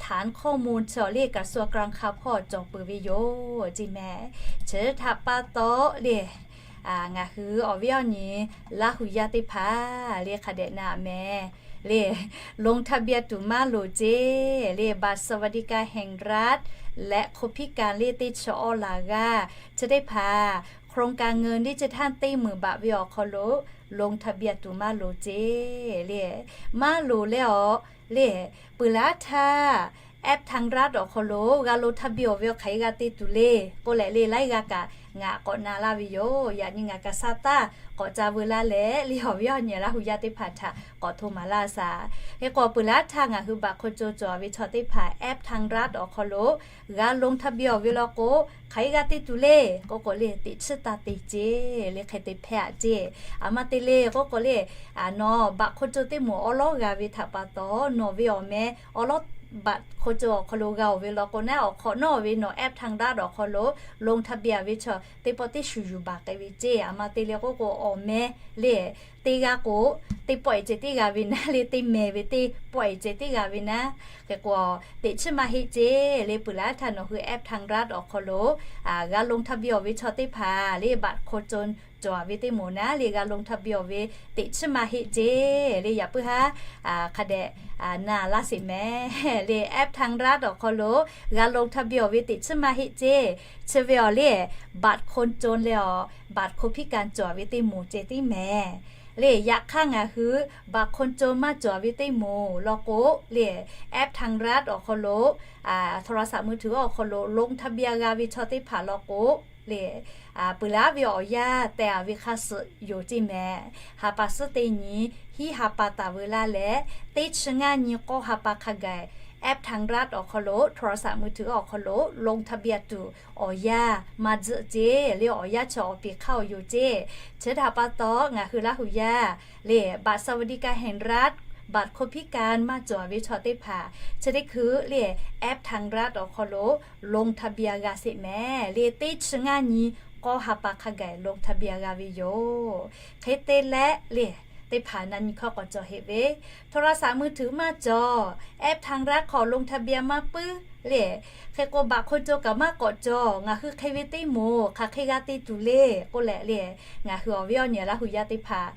ฐานข้อมูล chaw le กระทรวงการคลัง hpawˇ cawˬ peuˬ ve yoˬ ceˇ mehˍ. Chi htaꞈ pa taw le ngaˬ hui awˬ viˉ awˬ nyi Laˇ hu yaˇ teˇ hpaˍ le hk'a dehꞈ naˉ mehˍ le ลงทะเบียน tuˬ maˇ loˍ ceˇ le บัตรสวัสดิการแห่งรัฐ leh คนพิการ le teˇ chi awˇ laˬ g'aˇ chi teˇ hpaˍ โครงการเงินดิจิทัล teˇ meunˍ baꞈ ve awˬ hk'aw lo ลงทะเบียน tuˬ maˇ loˍ ceˇ le. Maˇ loˍ leh awˬ le peuˬ laˇ htaˇ App ไทยรัฐ awˬ hk'aw lo g'a ลงทะเบียน awˬ ve awˬ hk'aˬ hk'e g'a te tuˬ le k'oˆ leh le, laiˉ g'aˇ kaꞈ ngaˬ k'awꞈ na laˇ ve yoˬ. Yaꞈ nyi ngaˬ kaꞈ sa taˇ k'awꞈ ca veu laˇ leh le, awˬ viˉ awˬ nyi Laˇ hu yaˇ teˇ hpaˍ htaꞈ k'awꞈ hto maˍ laˇ shaˍ. Hk'e k'o, peuˬ laˇ htaˇ ngaˬ hui บัตรคนจน cawˬ ve chaw teˇ hpaˍ App ไทยรัฐ awˬ hk'aw lo g'a ลงทะเบียน awˬ ve law k'o, hk'aˬ hk'e g'a te tuˬ le k'oˆ k'o le, teꞈ chiˉ taˇ te ceˇ le, hk'e te hpehˇ aꞈ ceˇ. Aˬ ma te le k'oˆ k'o le, nawˬ บัตรคนจน teˇ moˍ awˉ lawˉ g'a ve htaꞈ pa taw, nawˬ ve awˬ meh awˉ lawˉ บัตรคนจน awˬ hk'aw lo g'a-oˬ ve law k'o naˉ, awˬ hk'awꞈ nawˉ ve nawˬ App ไทยรัฐ awˬ hk'aw lo ลงทะเบียน ve chaw teˇ pawˆ teˇ shuˍ yuˬ baˬ k'ai ve ceˇ. Aˬ ma te le k'oˆ k'o, awˬ meh le teˇ g'aˇ k'o, teˇ pawˆ-e ceh tiˉ g'a ve naˉ le, teˇ meh ve teˇ pawˆ-e ceh tiˉ g'a ve naˉ. Hk'e k'o, teꞈ chiˉ maˇ heˆ ceˇ le. Peuˬ laˇ htaˇ nawˬ hui App ไทยรัฐ awˬ hk'aw lo g'a ลงทะเบียน awˬ ve chaw teˇ hpaˍ le, บัตรคนจน cawˬ ve teˇ moˍ naˉ le, g'a ลงทะเบียน awˬ ve teꞈ chiˉ maˇ heˆ ceˇ le. Yaꞈ puiˉ haˉ hk'a dehꞈ na laˇ sheˍ mehˍ le. App ไทยรัฐ awˬ hk'aw lo g'a ลงทะเบียน awˬ ve teꞈ chiˉ maˇ heˆ ceˇ. Chi ve awˬ le บัตรคนจน le awˬ บัตรคนพิการ cawˬ ve teˇ moˍ ceh tiˉ mehˍ le. Yaꞈ hk'aˇ ngaˬ hui บัตรคนจน maˇ cawˬ ve teˇ moˍ law k'o le, App ไทยรัฐ awˬ hk'aw lo, โทรศัพท์มือถือ awˬ hk'aw lo ลงทะเบียน g'a ve chaw teˇ hpaˍ law k'o le, peuˬ laˇ ve awˬ yanˇ teh-a ve hk'a suhˍ yoˬ ceˇ mehˍ. Ha pa suhˉ teˇ nyi hiˉ ha pa taˍ veu laˇ leh, teˇ chi ngaˇ nyi k'awˇ ha pa hk'a gaˬ App ไทยรัฐ awˬ hk'aw lo, โทรศัพท์มือถือ awˬ hk'aw lo ลงทะเบียน tuˬ awˬ yanˇ maˇ tzuhˆ ceˇ le. Awˬ yanˇ chi awˬ piˍ hk'aˇ awˬ yoˬ ceˇ. Chi htaꞈ pa taw ngaˬ hui Laˇ hu yaˇ le, บัตรสวัสดิการแห่งรัฐ, บัตรคนพิการ maˇ cawˬ ve chaw teˇ hpaˍ chi teˇ hkui le, App ไทยรัฐ awˬ hk'aw lo ลงทะเบียน g'a sheˍ mehˍ le. Teˇ chi ngaˇ nyi k'awˇ ha pa hk'a gaˬ ลงทะเบียน g'a ve yoˬ. Hk'e te leh le, teˇ hpaˍ na nyi hkawˇ k'awꞈ cawˬ heˆ ve, โทรศัพท์มือถือ maˇ cawˬ, App ไทยรัฐ hk'aw ลงทะเบียน maˇ puiˉ le. Hk'e k'o บัตรคนจน kaꞈ maˇ k'awꞈ cawˬ, ngaˬ hui hk'e ve teˇ moˍ hk'aˬ hk'e g'a te tuˬ le k'oˆ leh le, ngaˬ hui awˬ viˉ awˬ nyi Laˇ hu yaˇ teˇ hpaˍ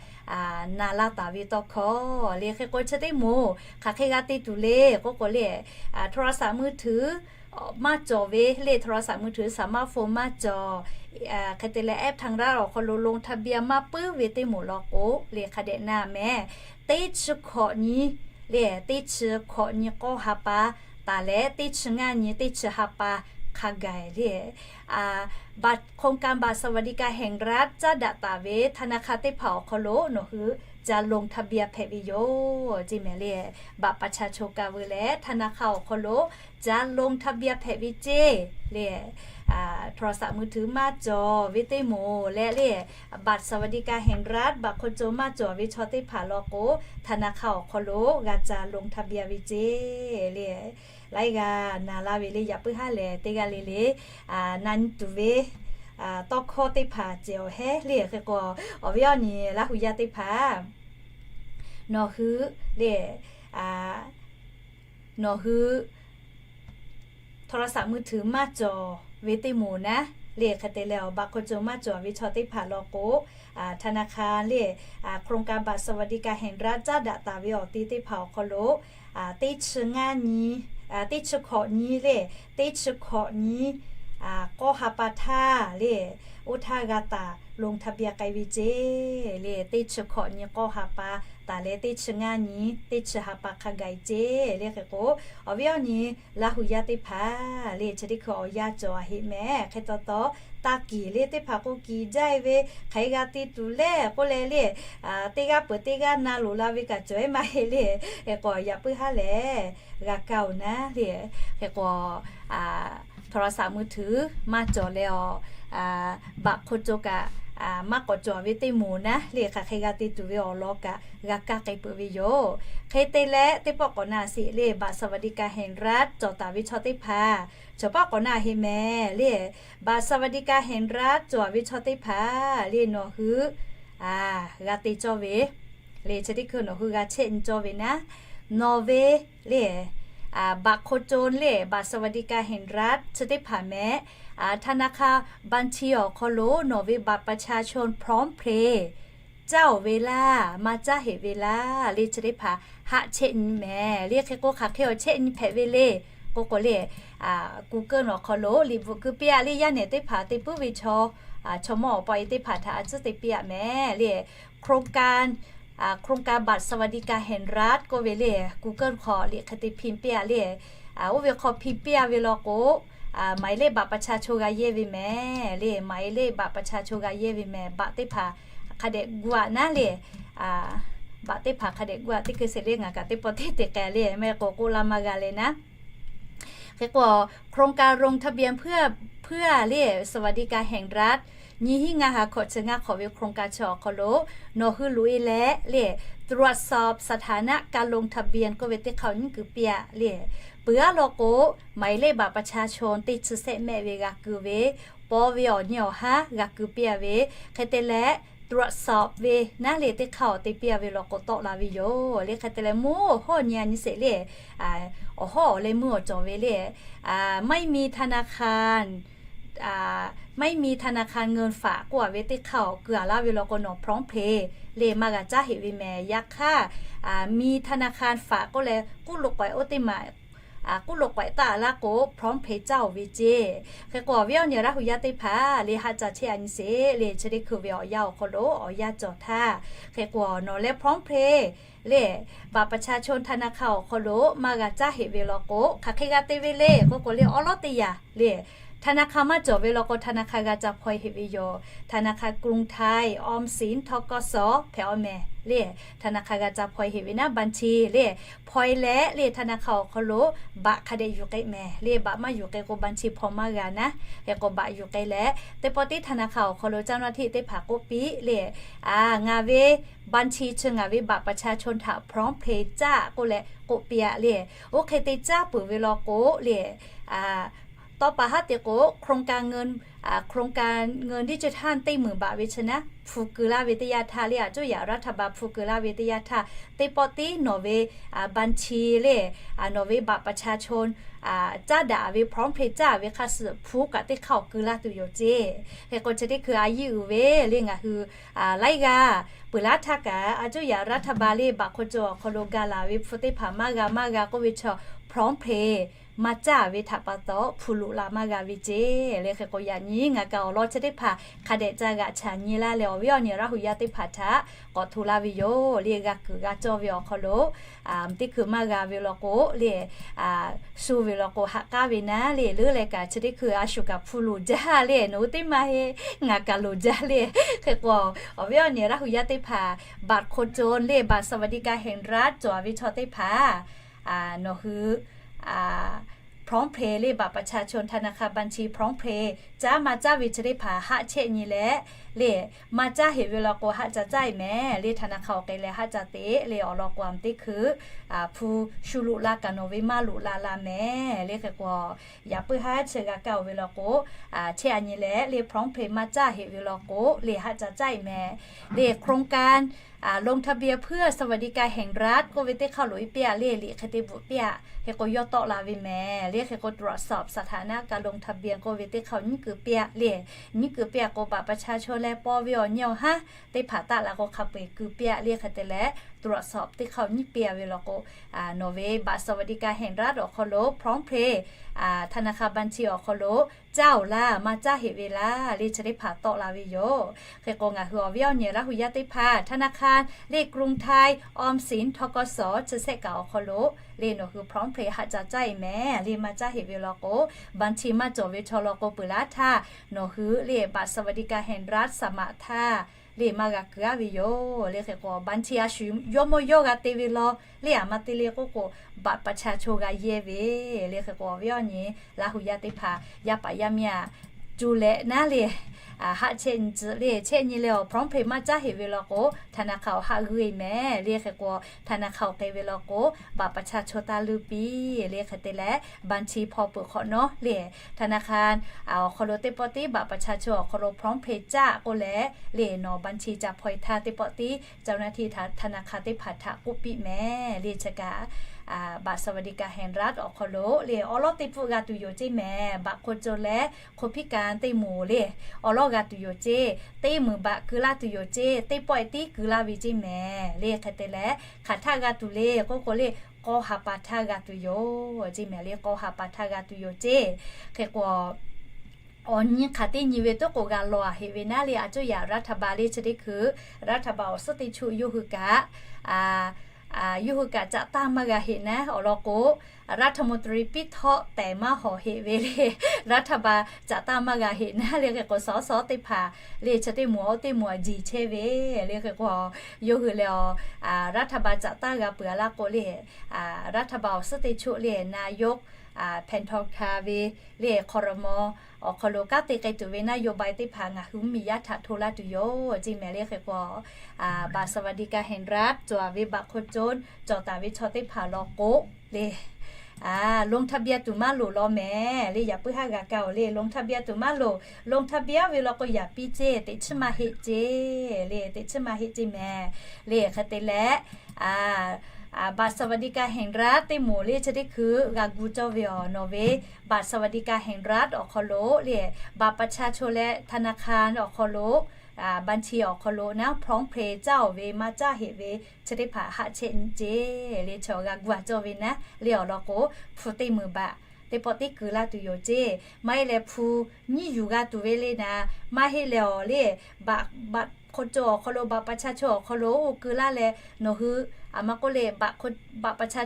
na laˇ taˍ ve tawˇ hkawˇ le. Hk'e k'o chi teˇ moˍ hk'aˬ hk'e g'a te tuˬ le k'oˆ k'o le, โทรศัพท์มือถือ maˇ cawˬ ve le, โทรศัพท์มือถือ สมาร์ทโฟน maˇ cawˬ. Hk'e te leh App ไทยรัฐ awˬ hk'aw lo ลงทะเบียน maˇ puiˉ ve teˇ moˍ law k'o le, hk'a dehꞈ na mehˍ. Teˇ chi hkawꞈ nyi le, teˇ chi hkawꞈ nyi k'awˇ ha pa taˍ leh, teˇ chi ngaˇ nyi teˇ chi ha pa hk'a gaˬ le, บัตร โครงการบัตรสวัสดิการแห่งรัฐ caˉ daꞈ taˍ ve ธนาคาร teˇ hpaˍ awˬ hk'aw lo nawˬ hui ca ลงทะเบียน hpehꞈ ve yoˬ ceˇ mehˍ le. บัตรประชาชน kaꞈ veu leh ธนาคาร awˬ hk'aw lo ca ลงทะเบียน hpehꞈ ve ceˇ le. โทรศัพท์มือถือ maˇ cawˬ ve teˇ moˍ leh le, บัตรสวัสดิการแห่งรัฐ, บัตรคนจน maˇ cawˬ ve chaw teˇ hpaˍ law k'o, ธนาคาร awˬ hk'aw lo g'a ca ลงทะเบียน ve ceˇ le. Laiˉ g'aˇ na laˇ ve le, yaꞈ puiˉ haˉ lehˬ teˇ g'aˇ le le na nyi tuˬ ve tawˇ hkawˇ teˇ hpaˍ cehˬ awˬ hehˉ le. Hk'e k'o, awˬ viˉ awˬ nyi Laˇ hu yaˇ teˇ hpaˍ, nawˬ hui le, nawˬ hui โทรศัพท์มือถือ maˇ cawˬ ve teˇ moˍ naˉ le, hk'e te leh awˬ บัตรคนจน maˇ cawˬ ve chaw teˇ hpaˍ law k'o, ธนาคาร le, โครงการบัตรสวัสดิการแห่งรัฐ caˉ daꞈ taˍ ve awˬ ti teˇ hpaˍ awˬ hk'aw lo, teˇ chi ngaˇ nyi, teˇ chi hkawꞈ nyi le, teˇ chi hkawꞈ nyi k'awˇ ha pa htaˇ le, oˇ htaˇ g'a taˍ ลงทะเบียน k'ai ve ceˇ le. Teˇ chi hkawꞈ nyi k'awˇ ha pa taˍ leh, teˇ chi ngaˇ nyi teˇ chi ha pa hk'a gaˬ ceˇ le. Hk'e k'o, awˬ viˉ awˬ nyi Laˇ hu yaˇ teˇ hpaˍ le, chi teˇ hkui awˬ yanˇ cawˬ a heˆ mehˍ. Hk'e taw taw, taˇ kiˬ le teˇ hpaˍ k'o kiˬ jaˇ-e ve, hk'aˬ hk'e g'a te tuˬ le k'oˆ leh le, teˇ g'aˇ peuˬ teˇ g'aˇ na loˍ la ve kaꞈ cawˬ-e maˇ heˆ le. Hk'e k'o, yaꞈ puiˉ haˉ lehˬ g'a kaˇ-oˬ naˉ le. Hk'e k'o, โทรศัพท์มือถือ maˇ cawˬ leh awˬ, บัตรคนจน kaꞈ maˇ k'awꞈ cawˬ ve teˇ moˍ naˉ le, hk'aˬ hk'e g'a te tuˬ ve awˬ lawn kaꞈ g'a kaˇ k'ai peuˬ ve yoˬ. Hk'e te leh teˇ pawˆ k'awꞈ na sheˍ le, บัตรสวัสดิการแห่งรัฐ cawˬ taˍ ve chaw teˇ hpaˍ, chaw pawˆ k'awꞈ na heˆ mehˍ le. บัตรสวัสดิการแห่งรัฐ cawˬ ve chaw teˇ hpaˍ le, nawˬ hui g'a te cawˇ ve le, chi teˇ hkui nawˬ hui g'a chehˇ nyi cawˇ ve naˉ, nawˬ ve le, บัตรคนจน le, บัตรสวัสดิการแห่งรัฐ chi teˇ hpaˍ mehˍ, ธนาคาร บัญชี awˬ hk'aw lo nawˬ ve บัตรประชาชน พร้อมเพรียง caˇ-oˬ ve laˇ, maˇ caˇ heˆ ve laˇ le, chi teˇ hpaˍ haˆ chehˇ nyi mehˍ le. Hk'e k'o, hk'aˬ hk'e awˬ chehˇ nyi hpehꞈ ve le k'oˆ k'o le, Google awˬ hk'aw lo liꞈ bvuhꞈ keu piˇ-a le, yaˇ nehˬ teˇ hpaˍ te puiˉ ve chaw, chaw mawˇ awˬ pa e teˇ hpaˍ htaꞈ a tcuhˉ te piˇ-a mehˍ le. โครงการ, โครงการบัตรสวัสดิการแห่งรัฐ k'oˆ ve le, Google hk'aw liꞈ hk'e te พิมพ์ piˇ-a le, Oˇ ve hk'aw hpi piˇ a ve law k'o, หมายเลขบัตรประชาชน g'a yehˇ ve mehˍ le, หมายเลขบัตรประชาชน g'a yehˇ ve mehˍ. Baꞈ teˇ hpaˍ hk'a dehꞈ gu aꞈ naˉ le, baꞈ teˇ hpaˍ hk'a dehꞈ gu aꞈ teˇ hkui sheˍ le, ngaˬ kaꞈ teˇ pawˆ teˇ te k'ai le, mehˆ k'o k'oˆ laˇ maˇ g'a le naˉ. Hk'e k'o, โครงการลงทะเบียนเพื่อ เพื่อ le สวัสดิการแห่งรัฐ nyi hiˉ ngaˇ ha hkawꞈ chi ngaˇ hk'awꞈ ve โครงการ chi awˬ hk'aw lo nawˬ hui loꞈ e leh le, ตรวจสอบสถานะการลงทะเบียน k'oˆ ve teˇ hk'aˇ nyiˉ kuiˬ piˇ aꞈ le. Peuˬ aˉ law k'o, หมายเลขบัตรประชาชน teˇ chi sehˆ mehˆ ve g'a keu ve, paw ve awˬ nyi awˬ haˉ g'a keu piˇ a ve, hk'e te leh ตรวจสอบ ve naˉ le teˇ hk'aˇ awˬ te piˇ a ve law k'o tawˆ la ve yoˬ le. Hk'e te leh mvuhˇ awˬ hawˉ nyi a nyi sheˍ le, awˬ hawˉ awˬ leh mvuhˇ awˬ cawˬ ve le, ไม่มีธนาคาร ไม่มีธนาคารเงินฝาก k'oˆ a ve teˇ hk'aˇ awˬ keu a laˇ ve law k'o nawˬ พร้อมเพย์ le maˇ g'a caˉ heꞈ ve mehˍ. Yaꞈ hk'aˇ มีธนาคารฝาก k'oˆ leh kuˉ loꞈ k'awehꞈ oˇ teˇ maˬ kuˉ loꞈ k'awehꞈ taˆ a laˇ k'o พร้อมเพย์ caˇ oˬ ve ceˇ. Hk'e k'o awˬ viˉ awˬ nyi Laˇ hu yaˇ teˇ hpaˍ le haˆ ca chehˇ a nyi sheˍ le, chi teˇ hkui ve awˬ yanˇ awˬ hk'aw lo awˬ yanˇ cawˬ htaˇ, hk'e k'o nawˬ leh พร้อมเพย์ le บัตรประชาชน ธนาคาร awˬ hk'aw lo maˇ g'a caˉ heꞈ ve law k'o hk'aˬ hk'e g'a te ve le k'oˆ k'o le, awˉ lawˉ teˇ yanˇ le ธนาคาร maˇ cawˬ ve law k'o ธนาคาร g'a ca hpaw e heꞈ ve yoˬ. ธนาคารกรุงไทย ออมสิน ทกส hpehꞈ awˬ mehˍ le, ธนาคาร g'a ca hpaw e heꞈ ve naˉ บัญชี le, hpaw e leh le ธนาคาร awˬ hk'aw lo baꞈ hk'a dehꞈ yuˬ k'ai mehˍ le. Baꞈ maˇ yuˬ k'ai k'o บัญชี hpaw maˇ g'a naˉ. Hk'e k'o baꞈ yuˬ k'ai leh teˇ pawˆ teˇ ธนาคาร awˬ hk'aw lo เจ้าหน้าที่ teˇ hpaˍ k'oˆ piˇ le, ngaˬ ve บัญชี chi ngaˬ ve บัตรประชาชน htaꞈ พร้อมเพย์ caˇ k'oˆ leh k'oˆ piˇ aꞈ le. Oˇ hk'e te caˇ peuˬ ve law k'o le, tawˇ pa haˉ te k'o โครงการเงิน โครงการเงินดิจิทัล teˇ meunˍ baꞈ ve chi naˉ hpu keu laˇ ve teˇ yanˇ htaˇ le, aˬ coˇ yaꞈ รัฐบาล hpu keu laˇ ve teˇ yanˇ htaˇ, teˇ pawˆ tiˉ nawˬ ve บัญชี le, nawˬ ve บัตรประชาชน caˇ daꞈ ve พร้อมเพย์ caˇ ve hk'a suhˍ hpu kaꞈ teˇ hk'aˇ awˬ keu laˇ tuˬ yoˬ ceˇ. Hk'e k'o chi teˇ hkui a yiˇ uiˍ ve le ngaˬ hui laiˉ g'aˇ peuˬ laˇ htaˇ kaꞈ aˬ coˇ yaꞈ รัฐบาล le baꞈ hk'aw cawˬ awˬ hk'aw lo ga laˬ ve hpu teˇ hpaˍ maˇ g'a maˇ g'a k'oˆ ve chaw พร้อมเพย์ maˇ caˇ ve htaꞈ pa taw hpu loꞈ la maˇ g'a ve ceˇ. Le hk'e k'o yaꞈ nyi ngaˬ kaꞈ awˬ lawn chi teˇ hpaˍ hk'a dehꞈ ca g'aꞈ chaꞈ nyi laˇ leh awˬ viˉ awˬ nyi Laˇ hu yaˇ teˇ hpaˍ htaꞈ k'awꞈ hto laˇ ve yoˬ le. G'a kuiˬ g'a cawˇ ve awˬ hk'aw lo teˇ hkui maˇ g'a ve law k'o le, shu ve law k'o haꞈ k'aˉ ve naˉ le, leuˉ leh kaꞈ chi teˇ hkui a shu kaꞈ hpu loˍ jaˇ le, nawˬ hui teˇ maˇ heˆ ngaˬ kaꞈ loˍ jaˇ le. Hk'e k'o awˬ viˉ awˬ nyi Laˇ hu yaˇ teˇ hpaˍ บัตรคนจน le บัตรสวัสดิการแห่งรัฐ cawˬ ve chaw teˇ hpaˍ nawˬ hui พร้อมเพย์ le บัตรประชาชน ธนาคาร บัญชี พร้อมเพย์ caˇ maˇ caˇ ve chi teˇ hpaˍ haˆ chehˇ nyi leh le, maˇ caˇ heꞈ ve law k'o haˆ ca caˇ e mehˍ le. ธนาคาร awˬ k'ai leh haˆ ca te le awˬ lawn k'o a teˇ hkui hpu shu loꞈ la kaꞈ nawˬ ve maˇ loꞈ la la mehˍ le. Hk'e k'o yaꞈ puiˉ haˉ chi g'a kaˇ oˬ ve law k'o chehˇ a nyi leh le พร้อมเพย์ maˇ caˇ heꞈ ve law k'o le haˆ ca caˇ e mehˍ le. โครงการ ลงทะเบียนเพื่อสวัสดิการแห่งรัฐ k'oˆ ve teˇ hk'aˇ loꞈ e piˇ aꞈ le, liꞈ hk'e te bvuhꞈ piˇ aꞈ. Hk'e k'o yawˇ tawˆ la ve mehˍ le. Hk'e k'o ตรวจสอบสถานะการลงทะเบียน k'oˆ ve teˇ hk'aˇ nyiˉ kuiˬ piˇ aꞈ le, nyiˉ kuiˬ piˇ aꞈ k'o บัตรประชาชน leh paw ve awˬ nyi awˬ haˉ teˇ hpaˍ taˆ la k'o hk'a peu eˬ keu piˇ aꞈ le. Hk'e te leh ตรวจสอบ teˇ hk'aˇ nyiˉ piˇ aꞈ ve law k'o nawˬ ve บัตรสวัสดิการแห่งรัฐ awˬ hk'aw lo พร้อมเพย์ ธนาคาร บัญชี awˬ hk'aw lo caˇ oˬ laˇ maˇ caˇ heꞈ ve laˇ le, chi teˇ hpaˍ tawˆ la ve yoˬ. Hk'e k'o ngaˬ hui awˬ viˉ awˬ nyi Laˇ hu yaˇ teˇ hpaˍ ธนาคาร le กรุงไทย ออมสิน ทกส chi sehˆ kaꞈ awˬ hk'aw lo le nawˬ hui พร้อมเพย์ haˆ ca caˇ e mehˍ le. Maˇ caˇ heꞈ ve law k'o บัญชี maˇ cawˬ ve chaw law k'o peuˬ laˇ htaˇ nawˬ hui le บัตรสวัสดิการแห่งรัฐ สมัคร htaˇ le maˇ g'a keu aˉ ve yoˬ le. Hk'e k'o บัญชี a shu yawˇ mawˇ yawˇ g'a te ve law le, aˬ ma te le k'oˆ k'o บัตรประชาชน g'a yehˇ ve le. Hk'e k'o awˬ viˉ awˬ nyi Laˇ hu yaˇ teˇ hpaˍ yaˇ paˍ yaˇ miˇ aꞈ cu leh naˉ le, haˆ chehˇ nyi tcuh le, chehˇ nyi leh awˬ พร้อมเพย์ maˇ caˇ heꞈ ve law k'o ธนาคาร awˬ haˆ g'uˇ e mehˍ le. Hk'e k'o ธนาคาร awˬ k'ai ve law k'o บัตรประชาชน taˇ leuˇ piˇ le. Hk'e te leh บัญชี hpaw peuˬ hk'awꞈ nawˉ le ธนาคาร awˬ hk'aw lo teˇ pawˆ tiˉ บัตรประชาชน awˬ hk'aw lo พร้อมเพย์ caˇ k'oˆ leh le nawˬ บัญชี ca hpaw e htaˇ teˇ pawˆ tiˉ เจ้าหน้าที่ ธนาคาร teˇ hpaˍ htaꞈ k'oˆ piˇ mehˍ le. Chi kaꞈ บัตรสวัสดิการแห่งรัฐ awˬ hk'aw lo le awˉ lawˉ teˇ pfuhˆ g'a tuˬ yoˬ ceˇ mehˍ. บัตรคนจน leh คนพิการ teˇ moˍ le awˉ lawˉ g'a tuˬ yoˬ ceˇ, teˇ meunˍ บัตร keu laˇ tuˬ yoˬ ceˇ, teˇ pawˆ e tiˉ keu laˇ ve ceˇ mehˍ le. Hk'e te leh hk'aˬ htaˇ g'a tuˬ le k'oˆ k'o le, k'aw ha pa htaˇ g'a tuˬ yoˬ ceˇ mehˍ le. K'aw ha pa htaˇ g'a tuˬ yoˬ ceˇ. Hk'e k'o awˬ nyi hk'aˬ teˇ nyi ve toˉ k'o g'a lawˬ a heꞈ ve naˉ le, aˬ coˇ yaꞈ รัฐบาล le chi teˇ hkui รัฐบาล awˬ suhˉ teˇ chuˆ yawˇ hui kaꞈ Yawˇ hui kaꞈ caꞈ taˇ maˇ g'a heꞈ naˉ awˬ lawn k'o, รัฐมนตรี piˇ htawˆ tehˬ maˇ hawˍ heꞈ ve le, รัฐบาล caꞈ taˇ maˇ g'a heꞈ naˉ le hk'e k'o, สส teˇ hpaˍ le chi teˇ moˍ oˇ teˇ moˍ a jiˬ chehˇ ve le hk'e k'o, yawˇ hui lehˬ รัฐบาล caꞈ taˇ g'a peuˬ a laˇ k'o le, รัฐบาล awˬ suhˉ teˇ choˆ le นายก แพทองธาร ve le ครม. awˬ hk'aw lo kanˉ te k'ai tuˬ ve นโยบาย teˇ hpaˍ ngaˬ hui mvuhˇmiˬ yaˇ htaꞈ hto laˇ tuˬ yoˬ ceˇ mehˍ le hk'e k'o, บัตรสวัสดิการแห่งรัฐ cawˬ ve บัตรคนจน cawˬ taˍ ve chaw teˇ hpaˍ law k'o le, ลงทะเบียน tuˬ maˇ loˍ law mehˍ le, yaꞈ puiˉ haˉ g'a kaˇ oˬ le, ลงทะเบียน tuˬ maˇ loˍ, ลงทะเบียน ve law k'o yaꞈ piˇ ceˇ, teꞈ chiˇ maˇ heˆ ceˇ le, teꞈ chiˇ maˇ heˆ ceˇ mehˍ le. Hk'e te leh บัตรสวัสดิการแห่งรัฐ teˇ moˍ le chi teˇ hkui g'a gu cawˇ ve awˬ nawˬ ve บัตรสวัสดิการแห่งรัฐ awˬ hk'aw lo le, บัตรประชาชน leh ธนาคาร awˬ hk'aw lo, บัญชี awˬ hk'aw lo naˉ พร้อมเพย์ caˇ oˬ ve maˇ caˇ heˆ ve chi teˇ hpaˍ haꞈ chehˇ nyi ceˇ le, chaw g'a gu a cawˇ ve naˉ le awˬ lawn k'o, hpu teˇ meunˍ baꞈ teˇ pawˆ teˇ keu laˇ tuˬ yoˬ ceˇ. Maˇ heˆ leh hpu nyiˇ yuˬ g'a tuˬ ve le naˍ, maˇ heˆ leh awˬ le, บัตรคนจน awˬ hk'aw lo บัตรประชาชน awˬ hk'aw lo oˇ keu laˇ leh nawˬ hui, a maˇ k'oˆ le, บัตรคน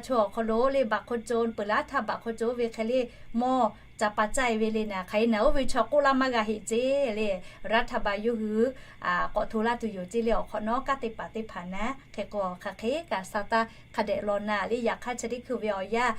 จน awˬ hk'aw lo le บัตรคนจน peuˬ laˇ htaˇ บัตรคนจน oˇ ve hk'e le mawˇ ca pa caˇ e ve le naˍ, hk'aˬ hk'e naˍ oˇ ve chaw k'oˆ laˇ maˇ g'a heˆ ceˇ le, รัฐบาล yawˇ hui k'awꞈ hto laˇ tuˬ yoˬ ceˇ le awˬ hk'awꞈ nawˉ kanˉ te paˍ teˇ hpaˍ naˉ hk'e k'o, hk'aˬ hk'e kaꞈ sa taˇ hk'a dehꞈ law naˍ le. Yaꞈ hk'aˇ chi teˇ hkui ve awˬ yanˇ,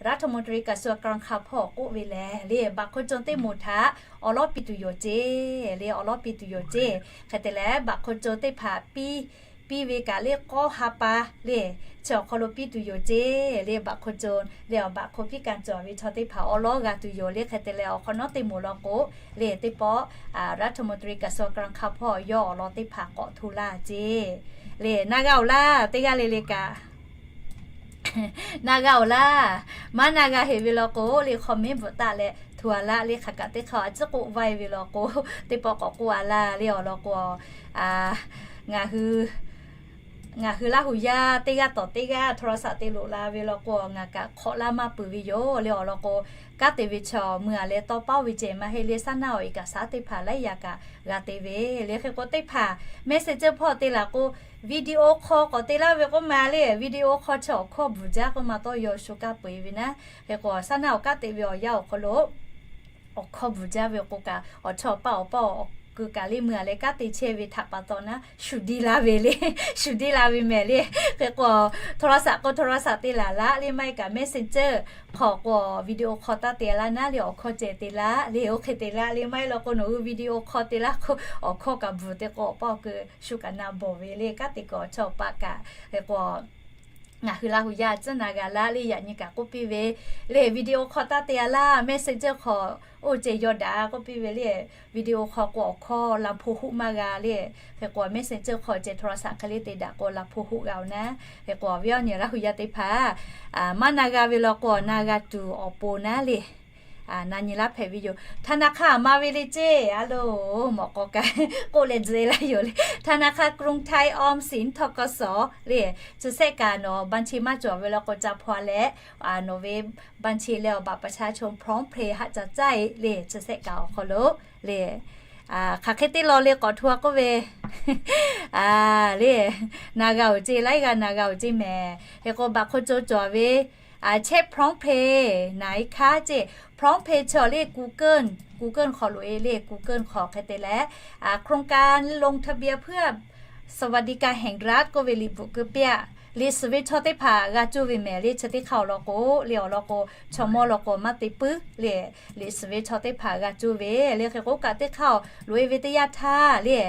รัฐมนตรี กระทรวงการคลัง hpawˇ k'oˆ ve lehˬ le, บัตรคนจน teˇ moˍ htaꞈ awˬ lawˉ piˇ tuˬ yoˬ ceˇ le, awˬ lawˉ piˇ tuˬ yoˬ ceˇ. Hk'e te leh บัตรคนจน teˇ hpaˍ piˇ piˇ ve kaꞈ le k'awˇ ha pa le, chi awˬ hk'aw lo piˇ tuˬ yoˬ ceˇ le, บัตรคนจน le awˬ บัตรคนพิการ cawˬ ve chaw teˇ hpaˍ awˬ lawˉ g'a tuˬ yoˬ le. Hk'e te leh awˬ hk'awꞈ nawˉ teˇ moˍ law k'o le, teˇ pawˆ รัฐมนตรี กระทรวงการคลัง hpawˇ yawˇ awˬ lawn teˇ hpaˍ k'awꞈ hto laˇ ceˇ le. Na g'a oˬ laˇ, teˇ g'aˇ le le kaꞈ na g'a oˬ laˇ. Maˇ na g'a heˆ ve law k'o le, hk'aw mehˉ bvuhꞈ taˆ leh hto a laˇ le. Hk'aˬ kaꞈ teˇ hk'aˇ a ciˉ k'oˆ vaˇ e ve law k'o, teˇ pawˆ k'awꞈ k'oˆ a laˇ le awˬ lawn k'o, ngaˬ hui Ngaˬ hui Laˇ hu yaˇ teˇ g'aˇ tawˍ teˇ g'aˇ โทรศัพท์ te loꞈ la ve law k'o, ngaˬ kaꞈ hk'awꞈ laˇ maˇ peuˬ ve yoˬ le awˬ lawn k'o, kanˉ te ve chaw mui a leh tawˇ paˉ ve ceh maˇ heˆ le, saˉ naˇ awˬ เอกสาร teˇ hpaˍ laiˉ yaꞈ kaꞈ g'a te ve le. Hk'e k'o teˇ hpaˍ Messenger hpawˇ te laˬ k'o, video call k'awꞈ te laˇ ve k'oˆ ma le, video call chi awˬ hkawˇ bvuhˬ jaˇ k'oˆ ma tawˇ yaw shu kaˇ peu eˬ ve naˉ. Hk'e k'o saˉ naˇ awˬ kanˉ te ve awˬ yanˇ awˬ hk'aw lo awˬ hkawˇ bvuhˬ jaˇ ve k'o kaꞈ, awˬ chawˇ awˬ paˇ awˬ paˇ awˬ keu kaꞈ le mui a leh kanˉ te chehˇ ve htaꞈ pa taw naˉ, shu deˇ la ve le, shu deˇ la ve mehˍ le. Hk'e k'o, โทรศัพท์ k'o โทรศัพท์ te laˬ laˇ le, maˇ heˆ kaꞈ Messenger hk'awꞈ k'o, video call taˇ te laˇ naˉ le, awˬ hkawˇ ceh te laˇ le, oˇ hk'e te laˇ le. Maˇ heˆ law k'o nawˬ hui video call te laˇ k'o, awˬ hkawˇ kaꞈ bvuhˬ te k'o, awˬ paˇ awˬ keu shu kaꞈ na bawˬ ve le, kanˉ te k'o awˬ chawˇ awˬ paˇ kaꞈ. Hk'e k'o, ngaˬ hui Laˇ hu yaˇ tcuhˉ na g'a laˇ le, yaꞈ nyi kaꞈ k'oˆ piˇ ve le, video call taˇ te a laˇ, Messenger hk'awꞈ oˇ ceh yaw daꞈ k'oˆ piˇ ve le. Video call k'o awˬ hkawˇ la hpu hoˆ maˇ g'a le. Hk'e k'o Messenger hk'awꞈ ceh โทรศัพท์ hk'e le te daꞈ k'o la hpu hoˆ g'a oˬ naˉ. Hk'e k'o awˬ viˉ awˬ nyi Laˇ hu yaˇ teˇ hpaˍ, maˇ na g'a ve law k'o, na g'a tuˬ awˬ pon naˉ le. Na nyi laˇ hpehꞈ ve yoˬ. ธนาคาร ma ve le ceˇ, a lo, mawꞈ k'aw kaꞈ k'oˆ leh tzuhꞈ e laˇ yoˬ le. ธนาคารกรุงไทย ออมสิน ทกส le, chi sehˆ kaꞈ nawˬ บัญชี maˇ cawˬ ve law k'o ca hpaw leh, nawˬ ve บัญชี leh awˬ บัตรประชาชน พร้อมเพย์ haꞈ ca caˇ e le, chi sehˆ kaꞈ awˬ hk'aw lo le. Hk'aˬ hk'e teˇ law le k'awꞈ hto a k'oˆ ve le, na g'a oˬ ceˇ, laiˉ g'aˇ na g'a oˬ ceˇ mehˍ. Hk'e k'o บัตรคนจน cawˬ ve, chehˇ พร้อมเพย์ naˍ e hkaˇ ceˇ, พร้อมเพย์ chaw le Google, Google hk'aw loꞈ e le, Google hk'aw hk'e te leh, โครงการลงทะเบียนเพื่อสวัสดิการแห่งรัฐ k'oˆ ve liꞈ bvuhꞈ keu piˇ aꞈ. Liꞈ suhˍ ve chaw teˇ hpaˍ g'a cuˇ ve mehˍ le, chi teˇ hk'aˇ awˬ lawn k'o le, awˬ lawn k'o chaw mawˇ law k'o maˇ te puiˉ le. Liꞈ suhˍ ve chaw teˇ hpaˍ g'a cuˇ ve le. Hk'e k'o kaꞈ teˇ hk'aˇ loꞈ e ve teˇ yanˇ htaˇ le,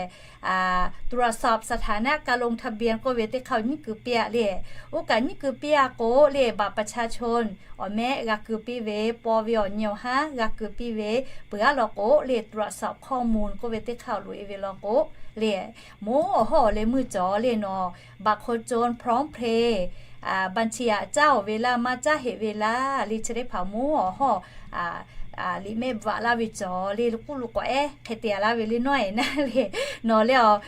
ตรวจสอบสถานะการลงทะเบียน k'oˆ ve teˇ hk'aˇ nyiˉ keu piˇ aꞈ le. Oˇ kaꞈ nyiˉ keu piˇ aꞈ k'o le, บัตรประชาชน awˬ mehˆ g'a keu piˇ ve, paw ve awˬ nyi awˬ haˉ g'a keu piˇ ve, peuˬ aˉ law k'o le, ตรวจสอบข้อมูล k'oˆ ve teˇ hk'aˇ loꞈ e ve law k'o le, moˉ awˬ hawˉ awˬ leh meuˇ cawˬ le nawˬ, บัตรคนจน พร้อมเพย์ บัญชี aꞈ caˇ oˬ ve laˇ, maˇ caˇ heˆ ve laˇ le, chi teˇ hpaˍ moˉ awˬ hawˉ liꞈ mehˆ bvuhꞈ laˇ ve cawˬ le, lo k'uˉ lo k'awꞈ ehˉ hk'e te a laˇ ve le nawˉ e naˉ le. Nawˬ le awˬ,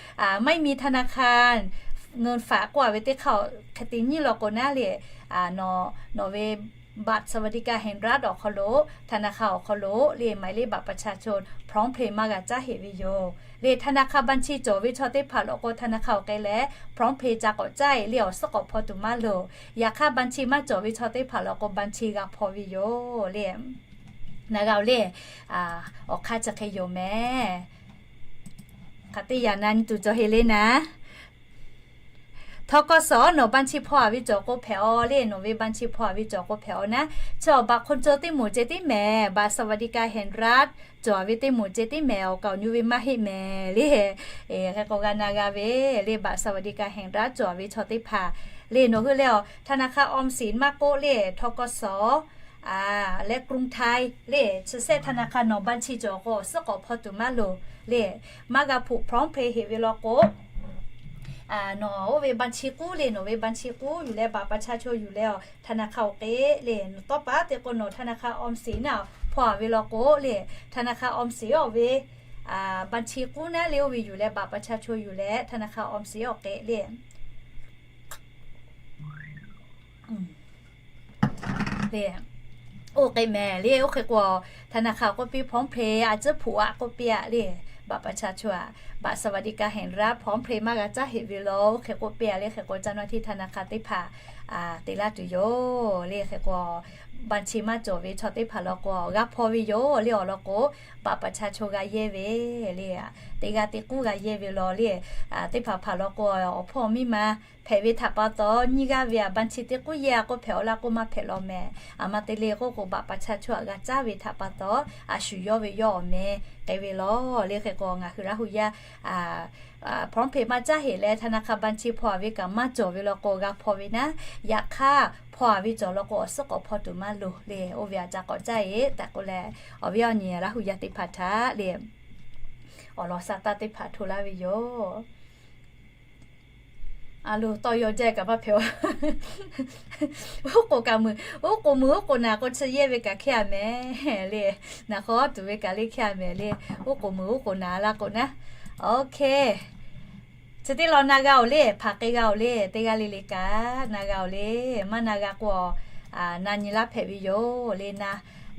ไม่มีธนาคาร เงินฝาก k'oˆ a ve teˇ hk'aˇ hk'e te nyiˉ law k'o naˉ le, nawˬ ve บัตรสวัสดิการแห่งรัฐ awˬ hk'aw lo, ธนาคาร awˬ hk'aw lo le หมายเลขบัตรประชาชน พร้อมเพย์ maˇ g'a caˉ heꞈ ve yoˬ. Le ธนาคาร บัญชี cawˬ ve chaw teˇ hpaˍ law k'o ธนาคาร awˬ k'e leh พร้อมเพย์ ca k'awꞈ caˇ e le awˬ suhˉ k'awꞈ hpaw tuˬ maˇ loˍ. Yaꞈ hk'aˇ บัญชี maˇ cawˬ ve chaw teˇ hpaˍ law k'o บัญชี g'a hpaw ve yoˬ le. Na g'a oˬ le, awˬ hk'aˇ chi hk'e yoˬ mehˍ. Hk'aˬ teˇ yanˇ na nyi tuˬ cawˬ heˆ le naˉ. ทกส nawˬ บัญชี hpaw-a ve cawˬ k'o hpehꞈ-aw le, nawˬ ve บัญชี hpaw-a ve cawˬ k'o hpehꞈ-aw naˉ. Chi awˬ บัตรคนจน teˇ moˍ ceh tiˉ mehˍ, บัตรสวัสดิการแห่งรัฐ cawˬ-a ve teˇ moˍ ceh tiˉ mehˍ, awˬ kaˍ awˬ nu ve maˇ heˆ mehˍ le. Hk'e k'o g'a na g'a ve le, บัตรสวัสดิการแห่งรัฐ cawˬ-a ve chaw teˇ hpaˍ le, nawˬ hui leh awˬ ธนาคาร ออมสิน maˇ k'oˆ le, ทกส leh กรุงไทย le, chi sehˆ ธนาคาร nawˬ บัญชี cawˬ k'o suhˉ k'awꞈ hpaw tuˬ maˇ loˍ le. Maˇ g'a hpuꞈ พร้อมเพย์ heꞈ ve law k'o, nawˬ oˇ ve บัญชี k'uˉ le, nawˬ ve บัญชี k'uˉ yuˬ leh บัตรประชาชน yuˬ leh awˬ ธนาคาร awˬ k'e le, nawˬ tawˇ pa te k'o nawˬ ธนาคาร ออมสิน naˉ hpaw-a ve law k'o le, ธนาคาร ออมสิน awˬ ve บัญชี k'uˉ naˉ le oˇ ve yuˬ leh บัตรประชาชน yuˬ leh ธนาคาร ออมสิน awˬ k'e le. Le, oˇ k'e mehˍ le, oˇ hk'e k'o ธนาคาร k'oˆ piˇ พร้อมเพย์ a tcuhˉ hpuꞈ-a k'oˆ piˇ-a le, บัตรประชาชน a, บัตรสวัสดิการแห่งรัฐ พร้อมเพย์ maˇ g'a caˉ heꞈ ve law, oˇ hk'e k'oˆ piˇ-a le. Hk'e k'o เจ้าหน้าที่ธนาคาร teˇ hpaˍ te laˇ tuˬ yoˬ le. Hk'e k'o บัญชี maˇ cawˬ ve chaw teˇ hpaˍ law k'o g'a hpaw ve yoˬ le. Awˬ lawn k'o บัตรประชาชน g'a yehˇ ve le, teˇ g'aˇ teˇ k'uˉ g'a yehˇ ve law le. Teˇ hpaˍ hpaˍ law k'o awˬ hpawˇ miˇ ma hpehꞈ ve htaꞈ pa taw, nyiˇ g'aˇ ve a บัญชี teˇ k'uˉ yehˇ-a k'oˆ hpehꞈ-aw laˇ k'oˆ maˇ hpehꞈ law mehˍ. A ma te le k'oˆ k'o บัตรประชาชน a g'a caˉ ve htaꞈ pa taw, a shu yawˇ ve yawˇ awˬ meh k'ai ve law le. Hk'e k'o ngaˬ hui Laˇ hu yaˇ พร้อมเพย์ maˇ caˉ heꞈ leh ธนาคาร บัญชี hpaw-a ve kaꞈ maˇ cawˬ ve law k'o g'a hpaw ve naˉ. Yaꞈ hk'aˇ hpaw-a ve cawˬ law k'o awˬ suhˉ k'awꞈ hpaw tuˬ maˇ loˍ le. Oˇ ve a ca k'awꞈ caˇ e tehꞈ k'oˆ leh, awˬ viˉ awˬ nyi Laˇ hu yaˇ teˇ hpaˍ htaꞈ le, awˬ lawn sa taˇ teˇ hpaˍ hto laˇ ve yoˬ. A lo tawˇ yaw jaˇ kaꞈ maˇ hpehꞈ-a. Oˉ k'oˍ kaꞈ mui, oˉ k'oˍ mui oˉ k'oˍ naˍ k'o chi yehˇ ve kaꞈ hkehˇ-a mehˍ le. Naˍ hk'aw tuˬ ve kaꞈ le hkehˇ-a mehˍ le. Oˉ k'oˍ mui oˉ k'oˍ naˍ laˇ k'o naˉ. Okay. Chi teˇ lawn na g'a-oˬ le, hpaˍ k'ai g'a-oˬ le, teˇ g'aˇ le le kaꞈ na g'a-oˬ le. Maˇ na g'a k'o, na nyi laˇ hpehꞈ ve yoˬ le.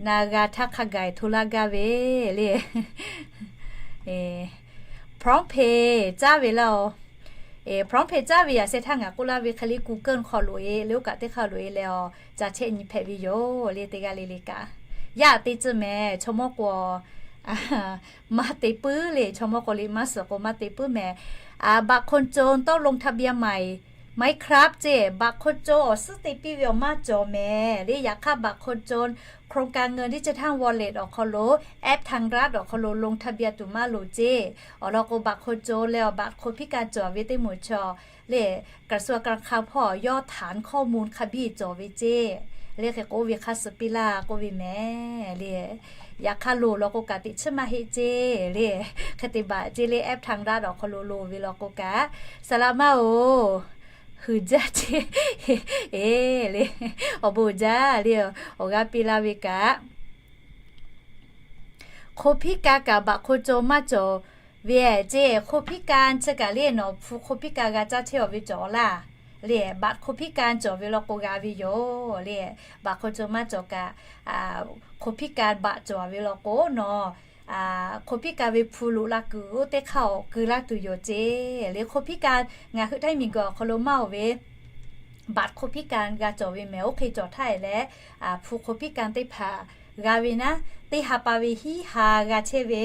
Na g'a htaˇ hk'a gaˬ hto laˇ gaˇ ve le. พร้อมเพย์ caˇ ve laˇ-oˬ. พร้อมเพย์ caˇ ve yaꞈ sheh htaˇ ngaˬ k'oˆ laˇ ve hk'e le, Google hk'aw loꞈ e le, oˇ kaꞈ teˇ hk'aw loꞈ e leh awˬ ca chehˇ nyi hpehꞈ ve yoˬ le. Teˇ g'aˇ le le kaꞈ yaˇ teˇ tcuhˇ mehˍ, chaw mawˇ k'o maˇ te puiˉ le, chaw mawˇ k'o le maˇ suhˍ k'o maˇ te puiˉ mehˍ. บัตรคนจน ต้องลงทะเบียนใหม่ไหมครับ ceˇ, บัตรคนจน awˬ suhˉ te piˇ ve awˬ maˇ cawˬ mehˍ le. Yaꞈ hk'aˇ บัตรคนจน โครงการเงินดิจิทัลวอลเล็ต awˬ hk'aw lo, แอปทางรัฐ awˬ hk'aw lo ลงทะเบียน tuˬ maˇ loˍ ceˇ. Awˬ lawn k'o บัตรคนจน leh awˬ บัตรคนพิการ cawˬ ve teˇ moˍ chaw le, กระทรวงการคลัง hpawˇ yawˇ ฐานข้อมูล hk'a biˇ cawˬ ve ceˇ. Le hk'e k'oˆ ve hk'a suh piˇ laˇ k'oˆ ve mehˍ le. Yaꞈ hk'aˇ loˬ law k'o kaꞈ teꞈ chiˉ maˇ heˆ ceˇ le. Hk'e te baˬ ceˇ le, แอปทางรัฐ awˬ hk'aw lo loˬ ve law k'o kaꞈ, saˍ laꞈ maˇ-oˬ, huiˍ jaˇ ceˇ. E le, awˬ bon jaˇ le. Awˬ g'aˇ piˇ laˇ ve kaꞈ คนพิการ kaꞈ บัตรคนจน maˇ cawˬ ve ceˇ. คนพิการ chi kaꞈ le nawˬ hpu คนพิการ g'a caˇ chehˇ-a ve cawˬ laˇ le. บัตรคนพิการ cawˬ ve law k'o g'a ve yoˬ le. บัตรคนจน maˇ cawˬ kaꞈ, คนพิการ บัตร cawˬ ve law k'o nawˬ คนพิการ ve hpu loꞈ la kuiˬ oˇ teˇ hk'aˇ awˬ keu laˇ tuˬ yoˬ ceˇ. Le คนพิการ ngaˬ hui ไทย miˬguiˬ awˬ hk'aw lo maˇ-oˬ ve บัตรคนพิการ g'a cawˬ ve mehˍ. Oˇ hk'e cawˬ htaˇ e leh, hpu คนพิการ teˇ hpaˍ g'a ve naˉ, teˇ ha pa ve hiˉ ha g'a chehˇ ve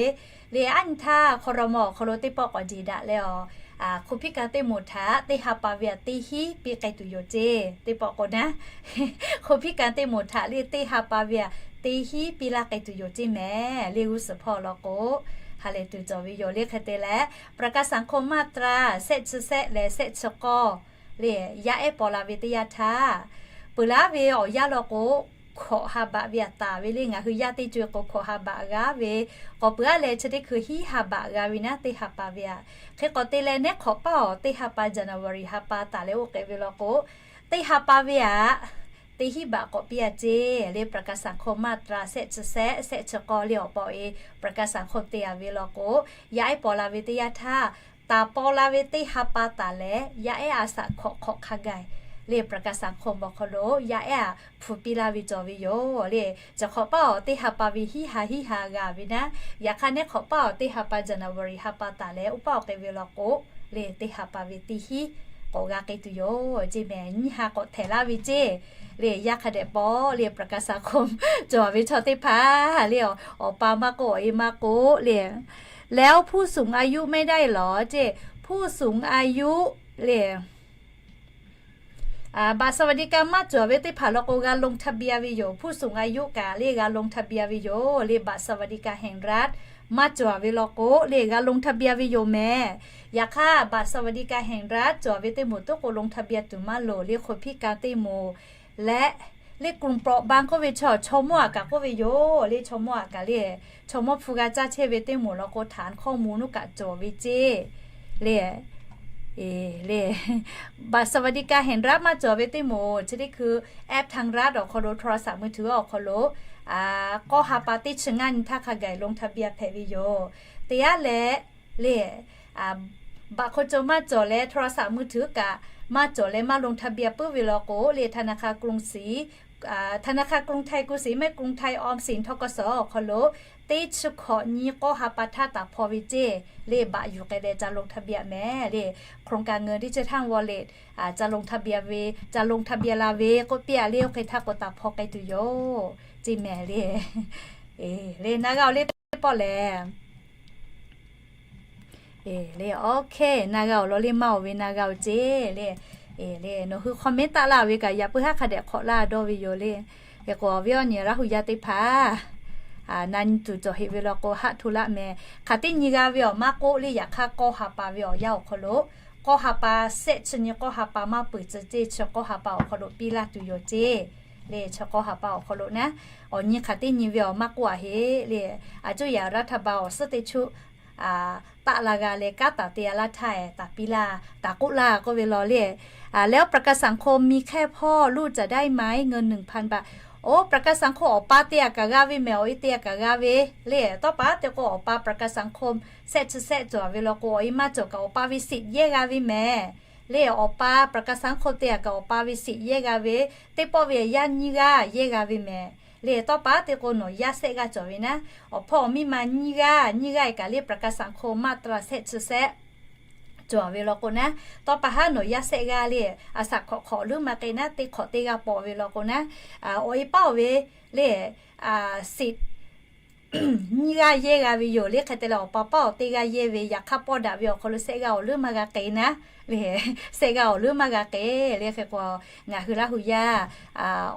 le. Aˉ nyi htaˇ ครม. awˬ hk'aw lo teˇ pawˆ k'awꞈ jeˬ daꞈ leh awˬ, คนพิการ teˇ moˍ htaꞈ teˇ ha pa ve aꞈ teˇ hiˉ piˇ k'ai tuˬ yoˬ ceˇ. Teˇ pawˆ k'o naˉ, คนพิการ teˇ moˍ htaꞈ le teˇ ha pa ve aꞈ teˇ hiˉ piˇ laˇ k'ai tuˬ yoˬ ceˇ mehˍ le. G'uˇ suhˍ hpawˇ law k'o, ha lehˬ tuˬ cawˬ ve yoˬ le. Hk'e te leh, ประกันสังคม มาตรา shehˆ chi shehˆ leh shehˆ chi k'awˇ le, yaˇ ehˉ paw la ve teˇ yanˇ htaˇ, peuˬ laˉ ve awˬ yanˇ law k'o, hkawꞈ ha baꞈ ve aꞈ taˍ ve le. Ngaˬ hui yaˇ teˇ co e k'o hkawꞈ ha baꞈ g'a ve, k'awꞈ peuˬ aˉ leh chi teˇ hkui hiˉ ha baꞈ g'a ve naˉ, teˇ ha pa ve aꞈ. Hk'e k'awꞈ te leh nehˉ hk'awꞈ paˇ awˬ teˇ ha pa January ha pa taˍ leh oˇ k'e ve law k'o, teˇ ha pa ve aꞈ teˇ hiˉ baꞈ k'awꞈ piˇ-a ceˇ le. ประกันสังคม มาตรา shehˆ chi shehˆ, shehˆ chi k'awˇ le awˬ paw e ประกันสังคม te-a ve law k'o, yaˇ ehˉ paw la ve teˇ yanˇ htaˇ, taˍ paw la ve teˇ ha pa taˍ leh yaˇ ehˉ a shaꞈ hkawꞈ hk'awꞈ hk'a gaˬ le ประกันสังคม awˬ hk'aw lo yaˇ ehˉ aꞈ hpu piˇ laˇ ve cawˬ ve yoˬ le. Chi hk'awꞈ paˇ awˬ teˇ ha pa ve hiˉ ha hiˉ ha g'a ve naˉ, yaꞈ hk'aˇ neˉ hk'awꞈ paˇ awˬ teˇ ha pa January ha pa taˍ leh oˇ paˆ awˬ k'e ve law k'o, le teˇ ha pa ve teˇ hiˉ k'awꞈ g'a k'ai tuˬ yoˬ ceˇ mehˍ. Nyiˇ ha k'awꞈ htehꞈ laˇ ve ceˇ. Le yaˇ hk'a dehꞈ pawˆ le ประกันสังคม cawˬ ve chaw teˇ hpaˍ le, awˬ pa maˇ k'oˆ awˬ e maˇ k'oˆ le, แล้วผู้สูงอายุไม่ได้เหรอ ceˇ, ผู้สูงอายุ le บัตรสวัสดิการ maˇ cawˬ ve teˇ hpaˍ law k'o g'a ลงทะเบียน ve yoˬ. ผู้สูงอายุ kaꞈ le g'a ลงทะเบียน ve yoˬ le. บัตรสวัสดิการแห่งรัฐ maˇ cawˬ ve law k'o le g'a ลงทะเบียน ve yoˬ mehˍ. Yaꞈ hk'aˇ บัตรสวัสดิการแห่งรัฐ cawˬ ve teˇ moˍ toˉ k'o ลงทะเบียน tuˬ maˇ loˍ le. คนพิการ teˇ moˍ leh le กลุ่มเปราะบาง k'oˆ ve chaw, chaw mawˇ aꞈ kaꞈ k'oˆ ve yoˬ le. Chaw mawˇ aꞈ kaꞈ le, chaw mawˇ hpu g'a caˇ chehˇ ve teˇ moˍ law k'o ฐานข้อมูล nuˇ kaꞈ cawˬ ve ceˇ le. Le บัตรสวัสดิการแห่งรัฐ maˇ cawˬ ve teˇ moˍ chi teˇ hkui แอปทางรัฐ awˬ hk'aw lo โทรศัพท์มือถือ awˬ hk'aw lo k'awˇ ha pa teˇ chi ngaˇ nyi htaˇ hk'a gaˬ ลงทะเบียน hpehꞈ ve yoˬ. Teˇ yanˇ leh le, baꞈ hk'aw cawˬ maˇ cawˬ leh โทรศัพท์มือถือ kaꞈ maˇ cawˬ leh maˇ ลงทะเบียน puiˉ ve law k'o le ธนาคารกรุงศรี ธนาคารกรุงไทย กรุงศรี mehˍ กรุงไทยออมสิน ทกส awˬ hk'aw lo teˇ chi hkawꞈ nyi k'awˇ ha pa htaˇ taˍ hpaw ve ceˇ le. Baꞈ yuˬ k'ai leh ca ลงทะเบียน mehˍ le. โครงการเงินดิจิทัลวอลเล็ต ca ลงทะเบียน ve, ca ลงทะเบียน la ve k'oˆ piˇ a le. Oˇ hk'e htaˇ k'o taˍ hpaw k'ai tuˬ yoˬ ceˇ mehˍ le. Le na g'a oˬ le teˇ pawˆ lehˬ. Le OK, na g'a awˬ lawn le maˇ oˬ ve na g'a oˬ ceˇ le. Le nawˬ hui comment taˆ laˇ ve kaꞈ yaꞈ puiˉ haˉ hk'a dehꞈ hk'awꞈ laˇ dawˇ ve yoˬ le. Hk'e k'o awˬ viˉ awˬ nyi Laˇ hu yaˇ teˇ hpaˍ, na nyi tuˬ cawˬ heꞈ ve law k'o haˆ hto laˆ mehˍ. Hk'aˬ teˇ nyi g'a ve awˬ maˇ k'oˆ le, yaꞈ hk'aˇ k'awˇ ha pa ve awˬ yanˇ awˬ hk'aw lo k'awˇ ha pa shehˆ chi nyi k'awˇ ha pa maˇ peuˬ tcuh ceˇ. Chi k'awˇ ha pa awˬ hk'aw lo piˇ laˇ tuˬ yoˬ ceˇ le. Chi k'awˇ ha pa awˬ hk'aw lo naˉ, awˬ nyi hk'aˬ teˇ nyi ve awˬ maˇ k'oˆ a heˆ le. A cuˇ yaꞈ รัฐบาล awˬ suhˉ teˇ chuˆ taˆ la g'a leh kanˉ taˍ te a laˇ htaˇ taˍ piˇ laˇ, taˍ k'oˆ laˇ k'oˆ ve law le. แล้วประกันสังคมมีแค่พ่อลูกจะได้ไหม เงินหนึ่งพันบาท Oˇ ประกันสังคม awˬ pa te aꞈ kaꞈ g'a ve mehˍ, awˬ e te aꞈ kaꞈ g'a ve le. Tawˇ pa te k'o awˬ pa ประกันสังคม shehˆ chi shehˆ cawˬ ve law k'o awˬ e maˇ cawˬ kaꞈ awˬ pa ve สิทธิ์ yehˇ g'a ve mehˍ le. Awˬ pa ประกันสังคม te aꞈ kaꞈ awˬ pa ve สิทธิ์ yehˇ g'a ve, teˇ pawˆ ve yaˇ nyiˇ g'aˇ yehˇ g'a ve mehˍ le. Tawˇ pa te k'o nawˬ yaˇ shehˆ g'aˇ cawˬ ve naˉ, awˬ hpawˇ awˬ miˇ ma nyiˇ g'aˇ, nyiˇ g'aˇ e kaꞈ le ประกันสังคม มาตรา shehˆ chi shehˆ cawˬ ve law k'o naˉ, tawˇ pa haˉ nawˬ yaˇ shehˆ g'aˇ le, a shaꞈ hk'awꞈ hk'awꞈ leuˉ ma k'ai naˉ, teˇ hk'awꞈ teˇ g'aˇ paw ve law k'o naˉ, awˬ e paˉ oˬ ve le, สิทธิ์ nyiˇ g'aˇ yehˇ g'a ve yoˬ le. Hk'e te leh awˬ pa paˉ awˬ teˇ g'aˇ yehˇ ve, yaꞈ hk'aˇ pawˇ daꞈ ve awˬ hk'aw lo shehˆ g'aˇ awˬ leuˉ maˇ g'a k'ai naˉ le, shehˆ g'aˇ awˬ leuˉ maˇ g'a k'ai le. Hk'e k'o ngaˬ hui Laˇ hu yaˇ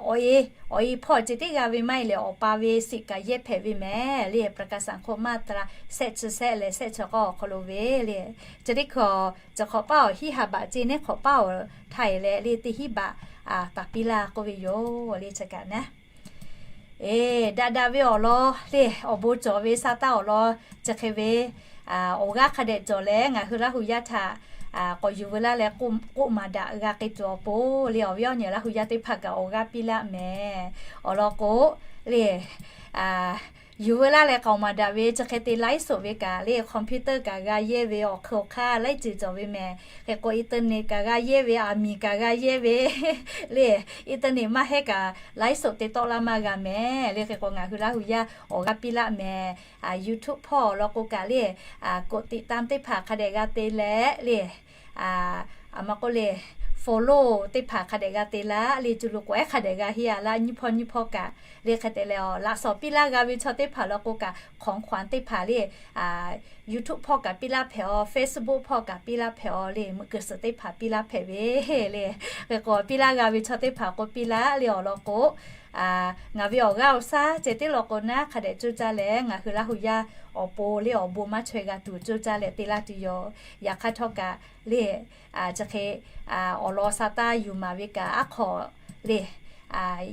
awˬ e, awˬ e hpawˇ ceh tiˉ g'a ve maˇ heˆ leh awˬ pa ve สิทธิ์ kaꞈ yehˇ hpehꞈ ve mehˍ le. ประกันสังคม มาตรา shehˆ chi shehˆ leh shehˆ chi k'awˇ awˬ hk'aw lo ve le. Chi teˇ hkui chi hk'awꞈ paˇ awˬ hiˉ ha baꞈ ceˇ, neˉ hk'awꞈ paˇ awˬ htaˇ e leh le teˇ hiˉ baꞈ taˍ piˇ laˇ k'oˆ ve yoˬ le. Chi kaꞈ naˉ, e, daꞈ daꞈ ve awˬ lawn le, awˬ bon cawˬ ve sa taˇ awˬ lawn chi hk'e ve awˬ g'aˇ hk'a dehꞈ cawˬ leh ngaˬ hui Laˇ hu yaˇ htaꞈ k'awꞈ yuˬ veu laˇ leh k'oˆ maˍ daꞈ g'a k'ai tuˬ awˬ pon le, awˬ viˉ awˬ nyi Laˇ hu yaˇ teˇ hpaˍ kaꞈ awˬ g'aˇ piˇ laˇ mehˍ. Awˬ lawn k'o le, yuˬ veu laˇ leh k'awꞈ maˍ daꞈ ve chi hk'e te ไลฟ์สด ve kaꞈ le, computer kaꞈ g'a yehˇ ve, awˬ hk'eun awˬ hk'aˇ laiˉ ceuˬ cawˬ ve mehˍ. Hk'e k'o internet kaꞈ g'a yehˇ ve, aˬ miˍ kaꞈ g'a yehˇ ve le, internet maˇ heˆ kaꞈ ไลฟ์สด te tawˆ laˇ maˇ g'a mehˍ le. Hk'e k'o ngaˬ hui Laˇ hu yaˇ awˬ g'aˇ piˇ laˇ mehˍ. YouTube hpawˇ awˬ lawn k'o kaꞈ le, กดติดตาม teˇ hpaˍ hk'a dehꞈ g'a te leh le, aˬ ma k'oˆ le, follow teˇ hpaˍ hk'a dehꞈ g'a te laˇ le. Cuˇ lo k'awꞈ ehˉ hk'a dehꞈ g'a heˆ a laˇ, nyiˇ hpawˇ nyiˇ hpawˇ kaꞈ le. Hk'e te leh awˬ laꞈ shawˍ piˇ laˇ g'a ve chaw teˇ hpaˍ law k'o kaꞈ ของขวัญ teˇ hpaˍ le, YouTube hpawˇ kaꞈ piˇ laˇ hpehꞈ aw, Facebook hpawˇ kaꞈ piˇ laˇ hpehꞈ aw le, meuꞈ kuiˬ suhˍ teˇ hpaˍ piˇ laˇ hpehꞈ ve le. Hk'e k'o piˇ laˇ g'a ve chaw teˇ hpaˍ k'o piˇ laˇ le. Awˬ lawn k'o ngaˬ ve awˬ g'aˇ awˬ shaˉ ceh tiˉ law k'o naˉ, hk'a dehꞈ coˇ caˇ leh ngaˬ hui Laˇ hu yaˇ awˬ pon le awˬ bon maˇ chaweh g'a tuˬ coˇ caˇ leh te laˇ tuˬ yoˬ. Yaꞈ hk'aˇ htawˇ kaꞈ le, chi hk'e awˬ lawn sa taˇ yuˬ maˍ ve kaꞈ aˉ hk'aw le,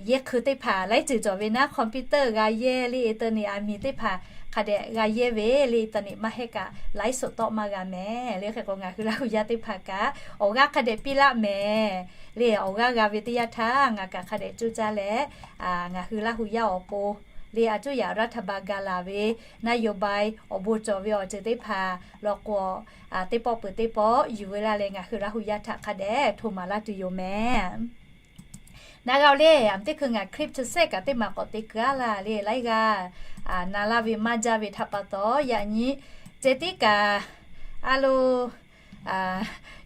yehˇ hkui teˇ hpaˍ laiˉ ceuˬ cawˬ ve naˉ, computer g'a yehˇ le, internet aˬ miˍ teˇ hpaˍ hk'a dehꞈ g'a yehˇ ve le, internet maˇ heˆ kaꞈ ไลฟ์สด tawˆ maˇ g'a mehˍ le. Hk'e k'o ngaˬ hui Laˇ hu yaˇ teˇ hpaˍ kaꞈ awˬ g'aˇ hk'a dehꞈ piˇ laˇ mehˍ le. Awˬ g'aˇ g'a ve teˇ yanˇ htaˇ ngaˬ kaꞈ hk'a dehꞈ coˇ caˇ leh ngaˬ hui Laˇ hu yaˇ awˬ pon le, a cuˇ yaꞈ รัฐบาล gaˬ laˬ ve นโยบาย awˬ bon cawˬ ve awˬ ceuˬ teˇ hpaˍ law k'o, teˇ pawˆ peuˬ teˇ pawˆ yuˬ ve laˇ leh ngaˬ hui Laˇ hu yaˇ htaꞈ hk'a dehꞈ hto maˍ laˇ tuˬ yoˬ mehˍ. Naˍ g'a-oˬ le, a teˇ hkui ngaˬ คลิป chi sehˉ kaꞈ teˇ maˬ k'awꞈ te keu-a laˇ le, laiˉ g'aˇ na laˇ ve maˇ jaˇ ve htaꞈ pa taw, yaꞈ nyi ceh tiˉ kaꞈ a lo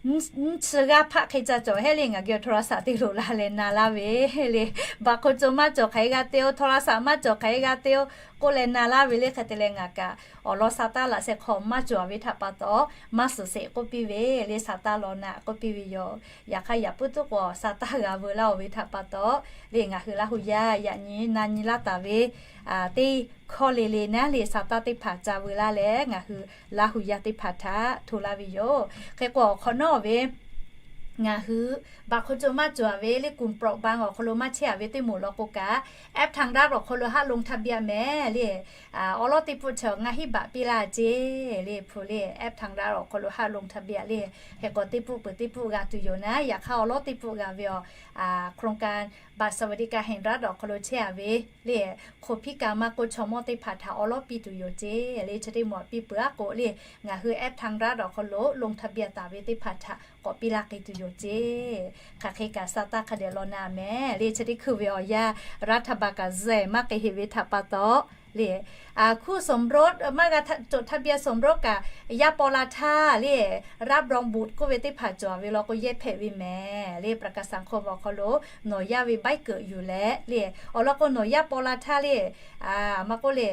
nyiˇ chi g'aˇ hpaˆ hk'e ca cawˬ hehˉ le, ngaˬ geh โทรศัพท์ te loꞈ la leh na laˇ ve le. Baˬ hk'o co maˇ cawˬ hk'aˬ hk'e g'a te-o, โทรศัพท์ maˇ cawˬ hk'aˬ hk'e g'a te-o k'oˆ leh na laˇ ve le. Hk'e te leh ngaˬ kaꞈ awˬ lawn sa taˇ laꞈ sheh hk'aw maˇ cawˬ ve htaꞈ pa taw, maˇ suhˍ sheˍ k'oˆ piˇ ve le, sa taˇ law naꞈ k'oˆ piˇ ve yoˬ. Yaꞈ hk'aˇ yaꞈ puiˉ tuˉ k'o sa taˇ g'a veu laˇ-oˬ ve htaꞈ pa taw le, ngaˬ hui Laˇ hu yaˇ yaꞈ nyi na nyi laˇ taˍ ve teˇ hkawˇ le le naˉ le, sa taˇ teˇ hpaˍ ca veu laˇ leh ngaˬ hui Laˇ hu yaˇ teˇ hpaˍ htaꞈ hto laˇ ve yoˬ. Hk'e k'o awˬ hk'awꞈ nawˉ ve ngaˬ hui baˬ hk'o co maˇ cawˬ-a ve le, กลุ่มเปราะบาง awˬ hk'aw lo maˇ chehˇ-a ve teˇ moˍ law k'o kaꞈ, app Thai Rat awˬ hk'aw lo haˆ ลงทะเบียน mehˍ le. Awˬ lawn teˇ pawˆ chaw ngaˬ hiˉ baꞈ piˇ laˇ ceˇ le, hpu le, app Thai Rat awˬ hk'aw lo haˆ ลงทะเบียน le. Hk'e k'o teˇ pawˆ peuˬ teˇ pawˆ g'a tuˬ yoˬ naˉ, yaꞈ hk'aˇ awˬ lawn teˇ pawˆ g'a ve awˬ โครงการบัตรสวัสดิการแห่งรัฐ awˬ hk'aw lo chehˇ-a ve le, hk'oˍ hpiˇ kaꞈ maˇ k'oˆ, chaw mawˇ teˇ hpaˍ htaꞈ awˬ lawn piˇ tuˬ yoˬ ceˇ le. Chi teˇ moˍ piˇ peuˬ-a k'o le, ngaˬ hui app Thai Rat awˬ hk'aw lo ลงทะเบียน taˍ ve teˇ hpaˍ htaꞈ k'awꞈ piˇ laˇ k'ai tuˬ yoˬ ceˇ. Hk'aˬ hk'e kaꞈ sa taˇ hk'a dehꞈ law naꞈ mehˍ le. Chi teˇ hkui ve awˬ yanˇ รัฐบาล kaꞈ zuhꞈ maˇ k'ai heꞈ ve htaꞈ pa taw le, คู่สมรส maˇ g'a จดทะเบียนสมรส kaꞈ yaˇ paw la htaˇ le, รับรองบุตร k'oˆ ve teˇ hpaˍ cawˬ ve law k'o yehˇ hpehꞈ ve mehˍ le. ประกันสังคม awˬ hk'aw lo nawˬ yaˇ ve ใบเกิด yuˬ leh le, awˬ lawn k'o nawˬ yaˇ paw la htaˇ le, maˇ k'oˆ le,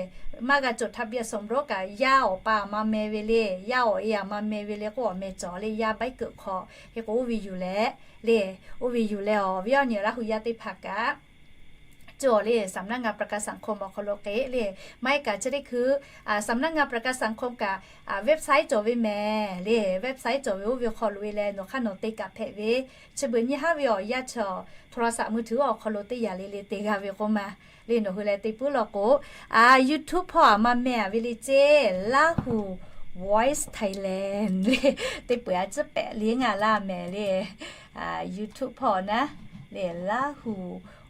maˇ g'a จดทะเบียนสมรส kaꞈ yaˇ awˬ pa awˬ ma meh ve le, yaˇ awˬ e awˬ ma meh ve le k'oˆ awˬ meh cawˬ le, yaˇ ใบเกิด hk'aw. Hk'e k'o oˇ ve yuˬ leh le, oˇ ve yuˬ leh awˬ viˉ awˬ nyi Laˇ hu yaˇ teˇ hpaˍ kaꞈ cawˬ le, สำนักงานประกันสังคม awˬ hk'aw lo k'ai le. Maˇ heˆ kaꞈ chi teˇ hkui สำนักงานประกันสังคม kaꞈ website cawˬ ve mehˍ le. Website cawˬ ve oˇ ve hk'aw loꞈ-e leh nawˬ hk'aˇ nawˬ te kaꞈ hpehꞈ ve. Chi beuꞈ nyiˇ haˉ ve awˬ yanˇ chi awˬ โทรศัพท์มือถือ awˬ hk'aw lo teˇ yanˇ le le te g'a ve k'oˆ ma le. Nawˬ hui leh te puiˉ law k'o, YouTube hpawˇ aꞈ maˇ meh-a ve le ceˇ, Laˇ hu Voice Thailand le. Teˇ peuˬ-a ciˉ pehꞈ le ngaˬ laˇ mehˍ le. YouTube hpawˇ naˉ le, Laˇ hu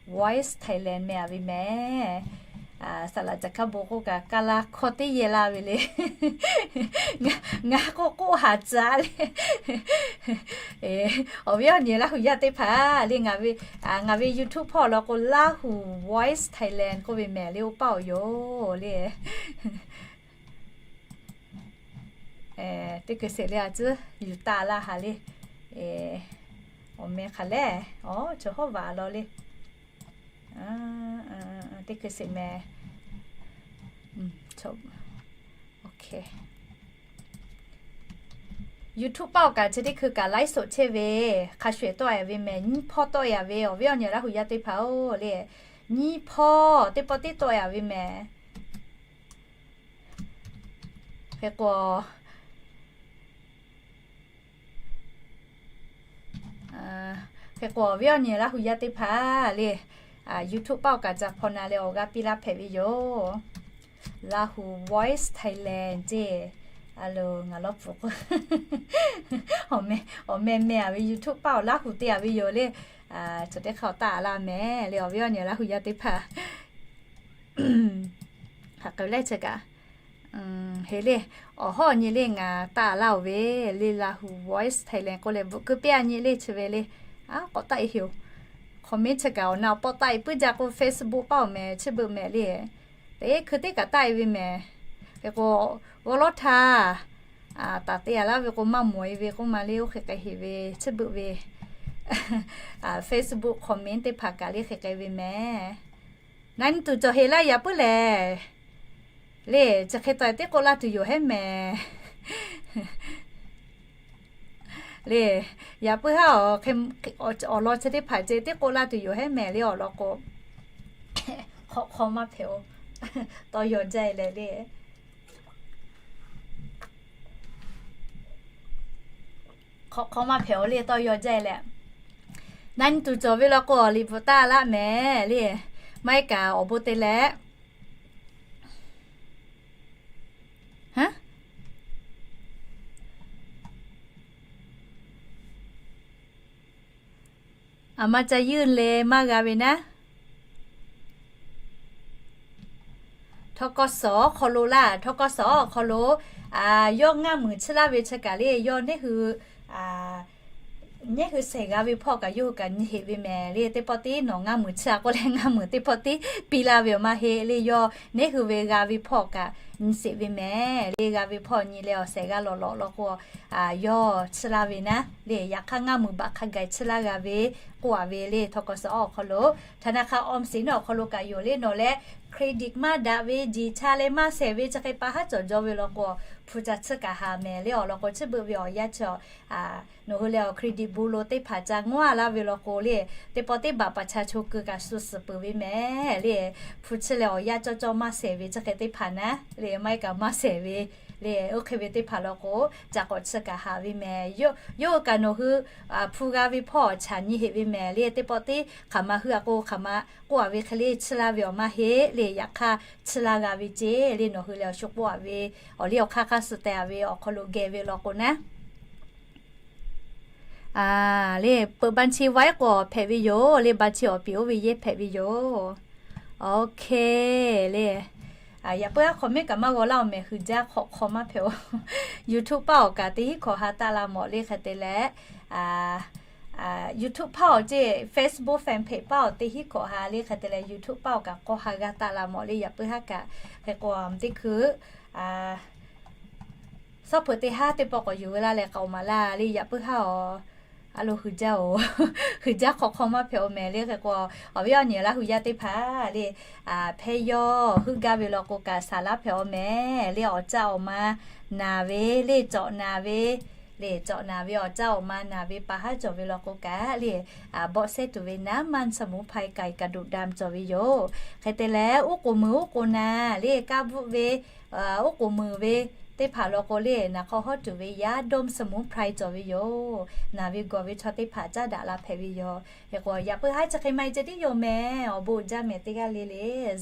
Voice Thailand meh-a ve mehˍ. Saˍ laꞈ caˬ hkaˇ bon k'oˆ kaꞈ, kaˇ laˇ hkawˇ teˇ yehˬ laˇ ve le. Ngaˬ k'oˆ k'oˆ haˍ caˉ le. Awˬ viˉ awˬ nyi Laˇ hu yaˇ teˇ hpaˍ le, ngaˬ ve ngaˬ ve YouTube hpawˇ law k'o Laˇ hu Voice Thailand k'oˆ ve mehˍ le, oˇ paˆ awˬ yoˬ le. Teˇ hkui sheˍ le, a ciˉ yuˬ taˍ laˇ haˍ le. Awˬ meh hk'aˬ lehˬ, awˬ chaw hawˉ vaꞈ law le. Teˇ hkui sheˍ mehˍ. YouTube paˆ awˬ kaꞈ chi teˇ hkui kaꞈ ไลฟ์สด chehˇ ve, hk'a shuˍ tawˆ-a ve mehˍ, nyiˇ hpawˇ tawˆ-a ve, awˬ viˉ awˬ nyi Laˇ hu yaˇ teˇ hpaˍ-oˬ le. Nyiˇ hpawˇ teˇ pawˆ tiˉ tawˆ-a ve mehˍ. Hk'e k'o, hk'e k'o awˬ viˉ awˬ nyi Laˇ hu yaˇ teˇ hpaˍ le, YouTube paˆ awˬ kaꞈ ca hpaw na leh awˬ g'aˇ piˇ laˇ hpehꞈ ve yoˬ. Laˇ hu Voice Thailand ceˇ. A lo ngaˬ lawˇ pfuhˍ k'o, awˬ meh meh-a ve YouTube paˆ awˬ Laˇ hu te-a ve yoˬ le. Chaw teˇ hk'aˇ taˆ laˇ mehˍ le, awˬ viˉ awˬ nyi Laˇ hu yaˇ teˇ hpaˍ. Hk'aˬ k'ai lehˬ chi kaꞈ, heˍ le, awˬ hawˉ nyi le ngaˬ taˆ laˇ-oˬ ve le, Laˇ hu Voice Thailand k'oˆ leh bvuhꞈ keu piˇ-a nyi le chi ve le. A k'awꞈ taˆ-e heˍ-oˬ. Comment chi kaꞈ awˬ na awˬ pawˆ taˆ-e puiˉ jaˇ k'o Facebook paˆ awˬ mehˍ chi beuꞈ mehˍ le. Teˇ hkui teˇ kaꞈ taˆ-e ve mehˍ. Hk'e k'o g'awˇ lawˉ htaˇ taˍ te-a laˇ ve k'o maˇ mawˬ-e ve k'oˆ ma le, oˇ hk'e k'ai heˍ ve chi beuꞈ ve Facebook comment teˇ hpaˍ kaꞈ le hk'e k'ai ve mehˍ. Na nyi tuˬ cawˬ heˍ laˇ yaꞈ puiˉ lehˬ le, chi hk'e taw-e teˇ k'oˆ laˇ tuˬ yoˬ hehˉ mehˍ. Le, yaꞈ puiˉ haˉ awˬ hk'e awˬ lawn chi teˇ hpaˍ ceh teˇ k'oˆ laˇ tuˬ yoˬ hehˉ mehˍ le, awˬ lawn k'o, hk'awꞈ hk'aw maˇ hpehꞈ-oˬ. Tawˇ yaw jaˇ-e leh le. Hk'awꞈ hk'aw maˇ hpehꞈ-oˬ le, tawˇ yaw jaˇ-e leh. Na nyi tuˬ cawˬ ve law k'o awˬ liꞈ bvuhꞈ taˆ laˇ mehˍ le. Maˇ heˆ kaꞈ awˬ bon te leh, aˬ ma ca yeuˇ le maˇ g'a ve naˉ. Htawˇ kawˇ suhˍ awˬ hk'aw lo laˇ, htawˇ kawˇ suhˍ awˬ hk'aw lo yawˇ ngaˇ muiˬ chiˇ laˇ ve chi kaꞈ le, yawˇ neˉ hui, neˉ hui shehˍ g'a ve hpawˇ kaꞈ yawˇ hui kaꞈ nyi heꞈ ve mehˍ le. Teˇ pawˆ tiˉ nawˬ ngaˇ muiˬ chiˇ a k'oˆ leh ngaˇ muiˬ teˇ pawˆ tiˉ piˇ laˇ ve awˬ maˇ heˆ le. Yawˇ neˉ hui ve g'a ve hpawˇ kaꞈ nyi sheˍ ve mehˍ le. G'a ve hpawˇ nyi leh awˬ shehˍ g'a lawˬ lawꞈ law k'o, yawˇ chiˇ laˇ ve naˉ le. Yaꞈ hk'aˇ ngaˇ muiˬ baꞈ hk'a gaˬ chiˇ laˇ g'a ve k'oˆ a ve le. Htawˇ kawˇ suhˍ awˬ hk'aw lo, ธนาคารออมสิน awˬ hk'aw lo kaꞈ yoˬ le. Nawˬ leh เครดิต maˇ daꞈ ve, jiˬ cha leh maˇ shehˍ ve chi hk'e pa haˉ cawˬ jaw ve law k'o, hpu ca chiˇ kaꞈ haˍ mehˍ le. Awˬ lawn k'o, chi beuꞈ ve awˬ yanˇ chi nawˬ hui leh awˬ เครดิต bureau lo teˇ hpaˍ ca ngaˇ laˇ ve law k'o le, teˇ pawˆ teˇ baꞈ ประชาชน keu kaꞈ shu suhˍ peuˬ ve mehˍ le. Hpu chiˇ leh awˬ yanˇ cawˇ cawˇ maˇ shehˍ ve chi hk'e teˇ hpaˍ naˉ le, maˇ heˆ kaꞈ maˇ shehˍ ve le, oˇ hk'e ve teˇ hpaˍ law k'o, ca k'awꞈ chiˇ kaꞈ haˍ ve mehˍ. Yawˇ hui kaꞈ nawˬ hui hpu g'a ve hpawˇ chaꞈ nyi heꞈ ve mehˍ le. Teˇ pawˆ tiˉ hk'aˬ ma hui a k'o, hk'aˬ ma k'oˆ a ve hk'e le chiˇ laˇ ve awˬ maˇ heˆ le. Yaꞈ hk'aˇ chiˇ laˇ g'a ve ceˇ le. Nawˬ hui leh awˬ shu k'oˆ a ve, awˬ liˇ awˬ hk'aˇ hk'aˇ suh teh a ve awˬ hk'aw lo geh ve law k'o naˉ le, peuꞈ บัญชีไว้ k'o hpehꞈ ve yoˬ le. บัญชี awˬ piˍ oˇ ve yehˇ hpehꞈ ve yoˬ. Oˇ hk'e le, yaꞈ puiˉ haˉ hk'awꞈ mehˉ kaꞈ maˇ g'aw laˇ awˬ mehˍ, huiˍ jaˇ hk'awꞈ hk'aw maˇ hpehꞈ oˬ. YouTube paˇ awˬ kaꞈ teˇ hinˉ hkawꞈ ha taˆ la mawˬ le hk'e te leh, YouTube paˇ awˬ ceˇ, Facebook fan page paˇ awˬ teˇ hinˉ hkawꞈ ha le hk'e te leh, YouTube paˇ awˬ kaꞈ k'awˇ ha g'aˇ taˆ la mawˬ le. Yaꞈ puiˉ haˉ kaꞈ hk'e k'o, teˇ hkui suhˉ hpeuꞈ teˇ haˉ teˇ pawˆ k'awꞈ yuˬ ve laˇ leh k'aoˍ maˍ laˇ le. Yaꞈ puiˉ haˉ awˬ, a lo huiˍ jaˇ oˬ, huiˍ jaˇ hk'awꞈ hk'aw maˇ hpehꞈ oˬ mehˍ le. Hk'e k'o, awˬ viˉ awˬ nyi laˇ huiˍ jaˇ teˇ hpaˍ le, hpehˇ yawˇ huiˉ gaˇ ve law k'o kaꞈ saˍ laˇ hpehꞈ oˬ mehˍ le. Awˬ caˆ awˬ ma naˍ ve le, cawꞈ naˍ ve le, cawꞈ naˍ ve awˬ caˆ awˬ ma naˍ ve pa haˉ cawˬ ve law k'o kaꞈ le, bawˆ sehˉ tuˬ ve naˉ มันสมุนไพร ไก่กระดูกดำ cawˬ ve yoˬ. Hk'e te leh uˉ k'oˍ muiˬ uˉ k'oˍ naˍ le, kaˇ bvuhˆ ve, uˉ k'oˍ muiˬ ve teˇ hpaˍ law k'o le, naˍ hk'aw hawˉ tuˬ ve ยาดมสมุนไพร cawˬ ve yoˬ. Naˍ ve gawˬ ve chaw teˇ hpaˍ caˉ daꞈ la hpehꞈ ve yoˬ. Hk'e k'o yaꞈ puiˉ haˉ chi hk'e maˇ heˆ ceh tiˉ yoˬ mehˍ. Awˬ bon jaˇ mehˍ teˇ g'aˇ le le.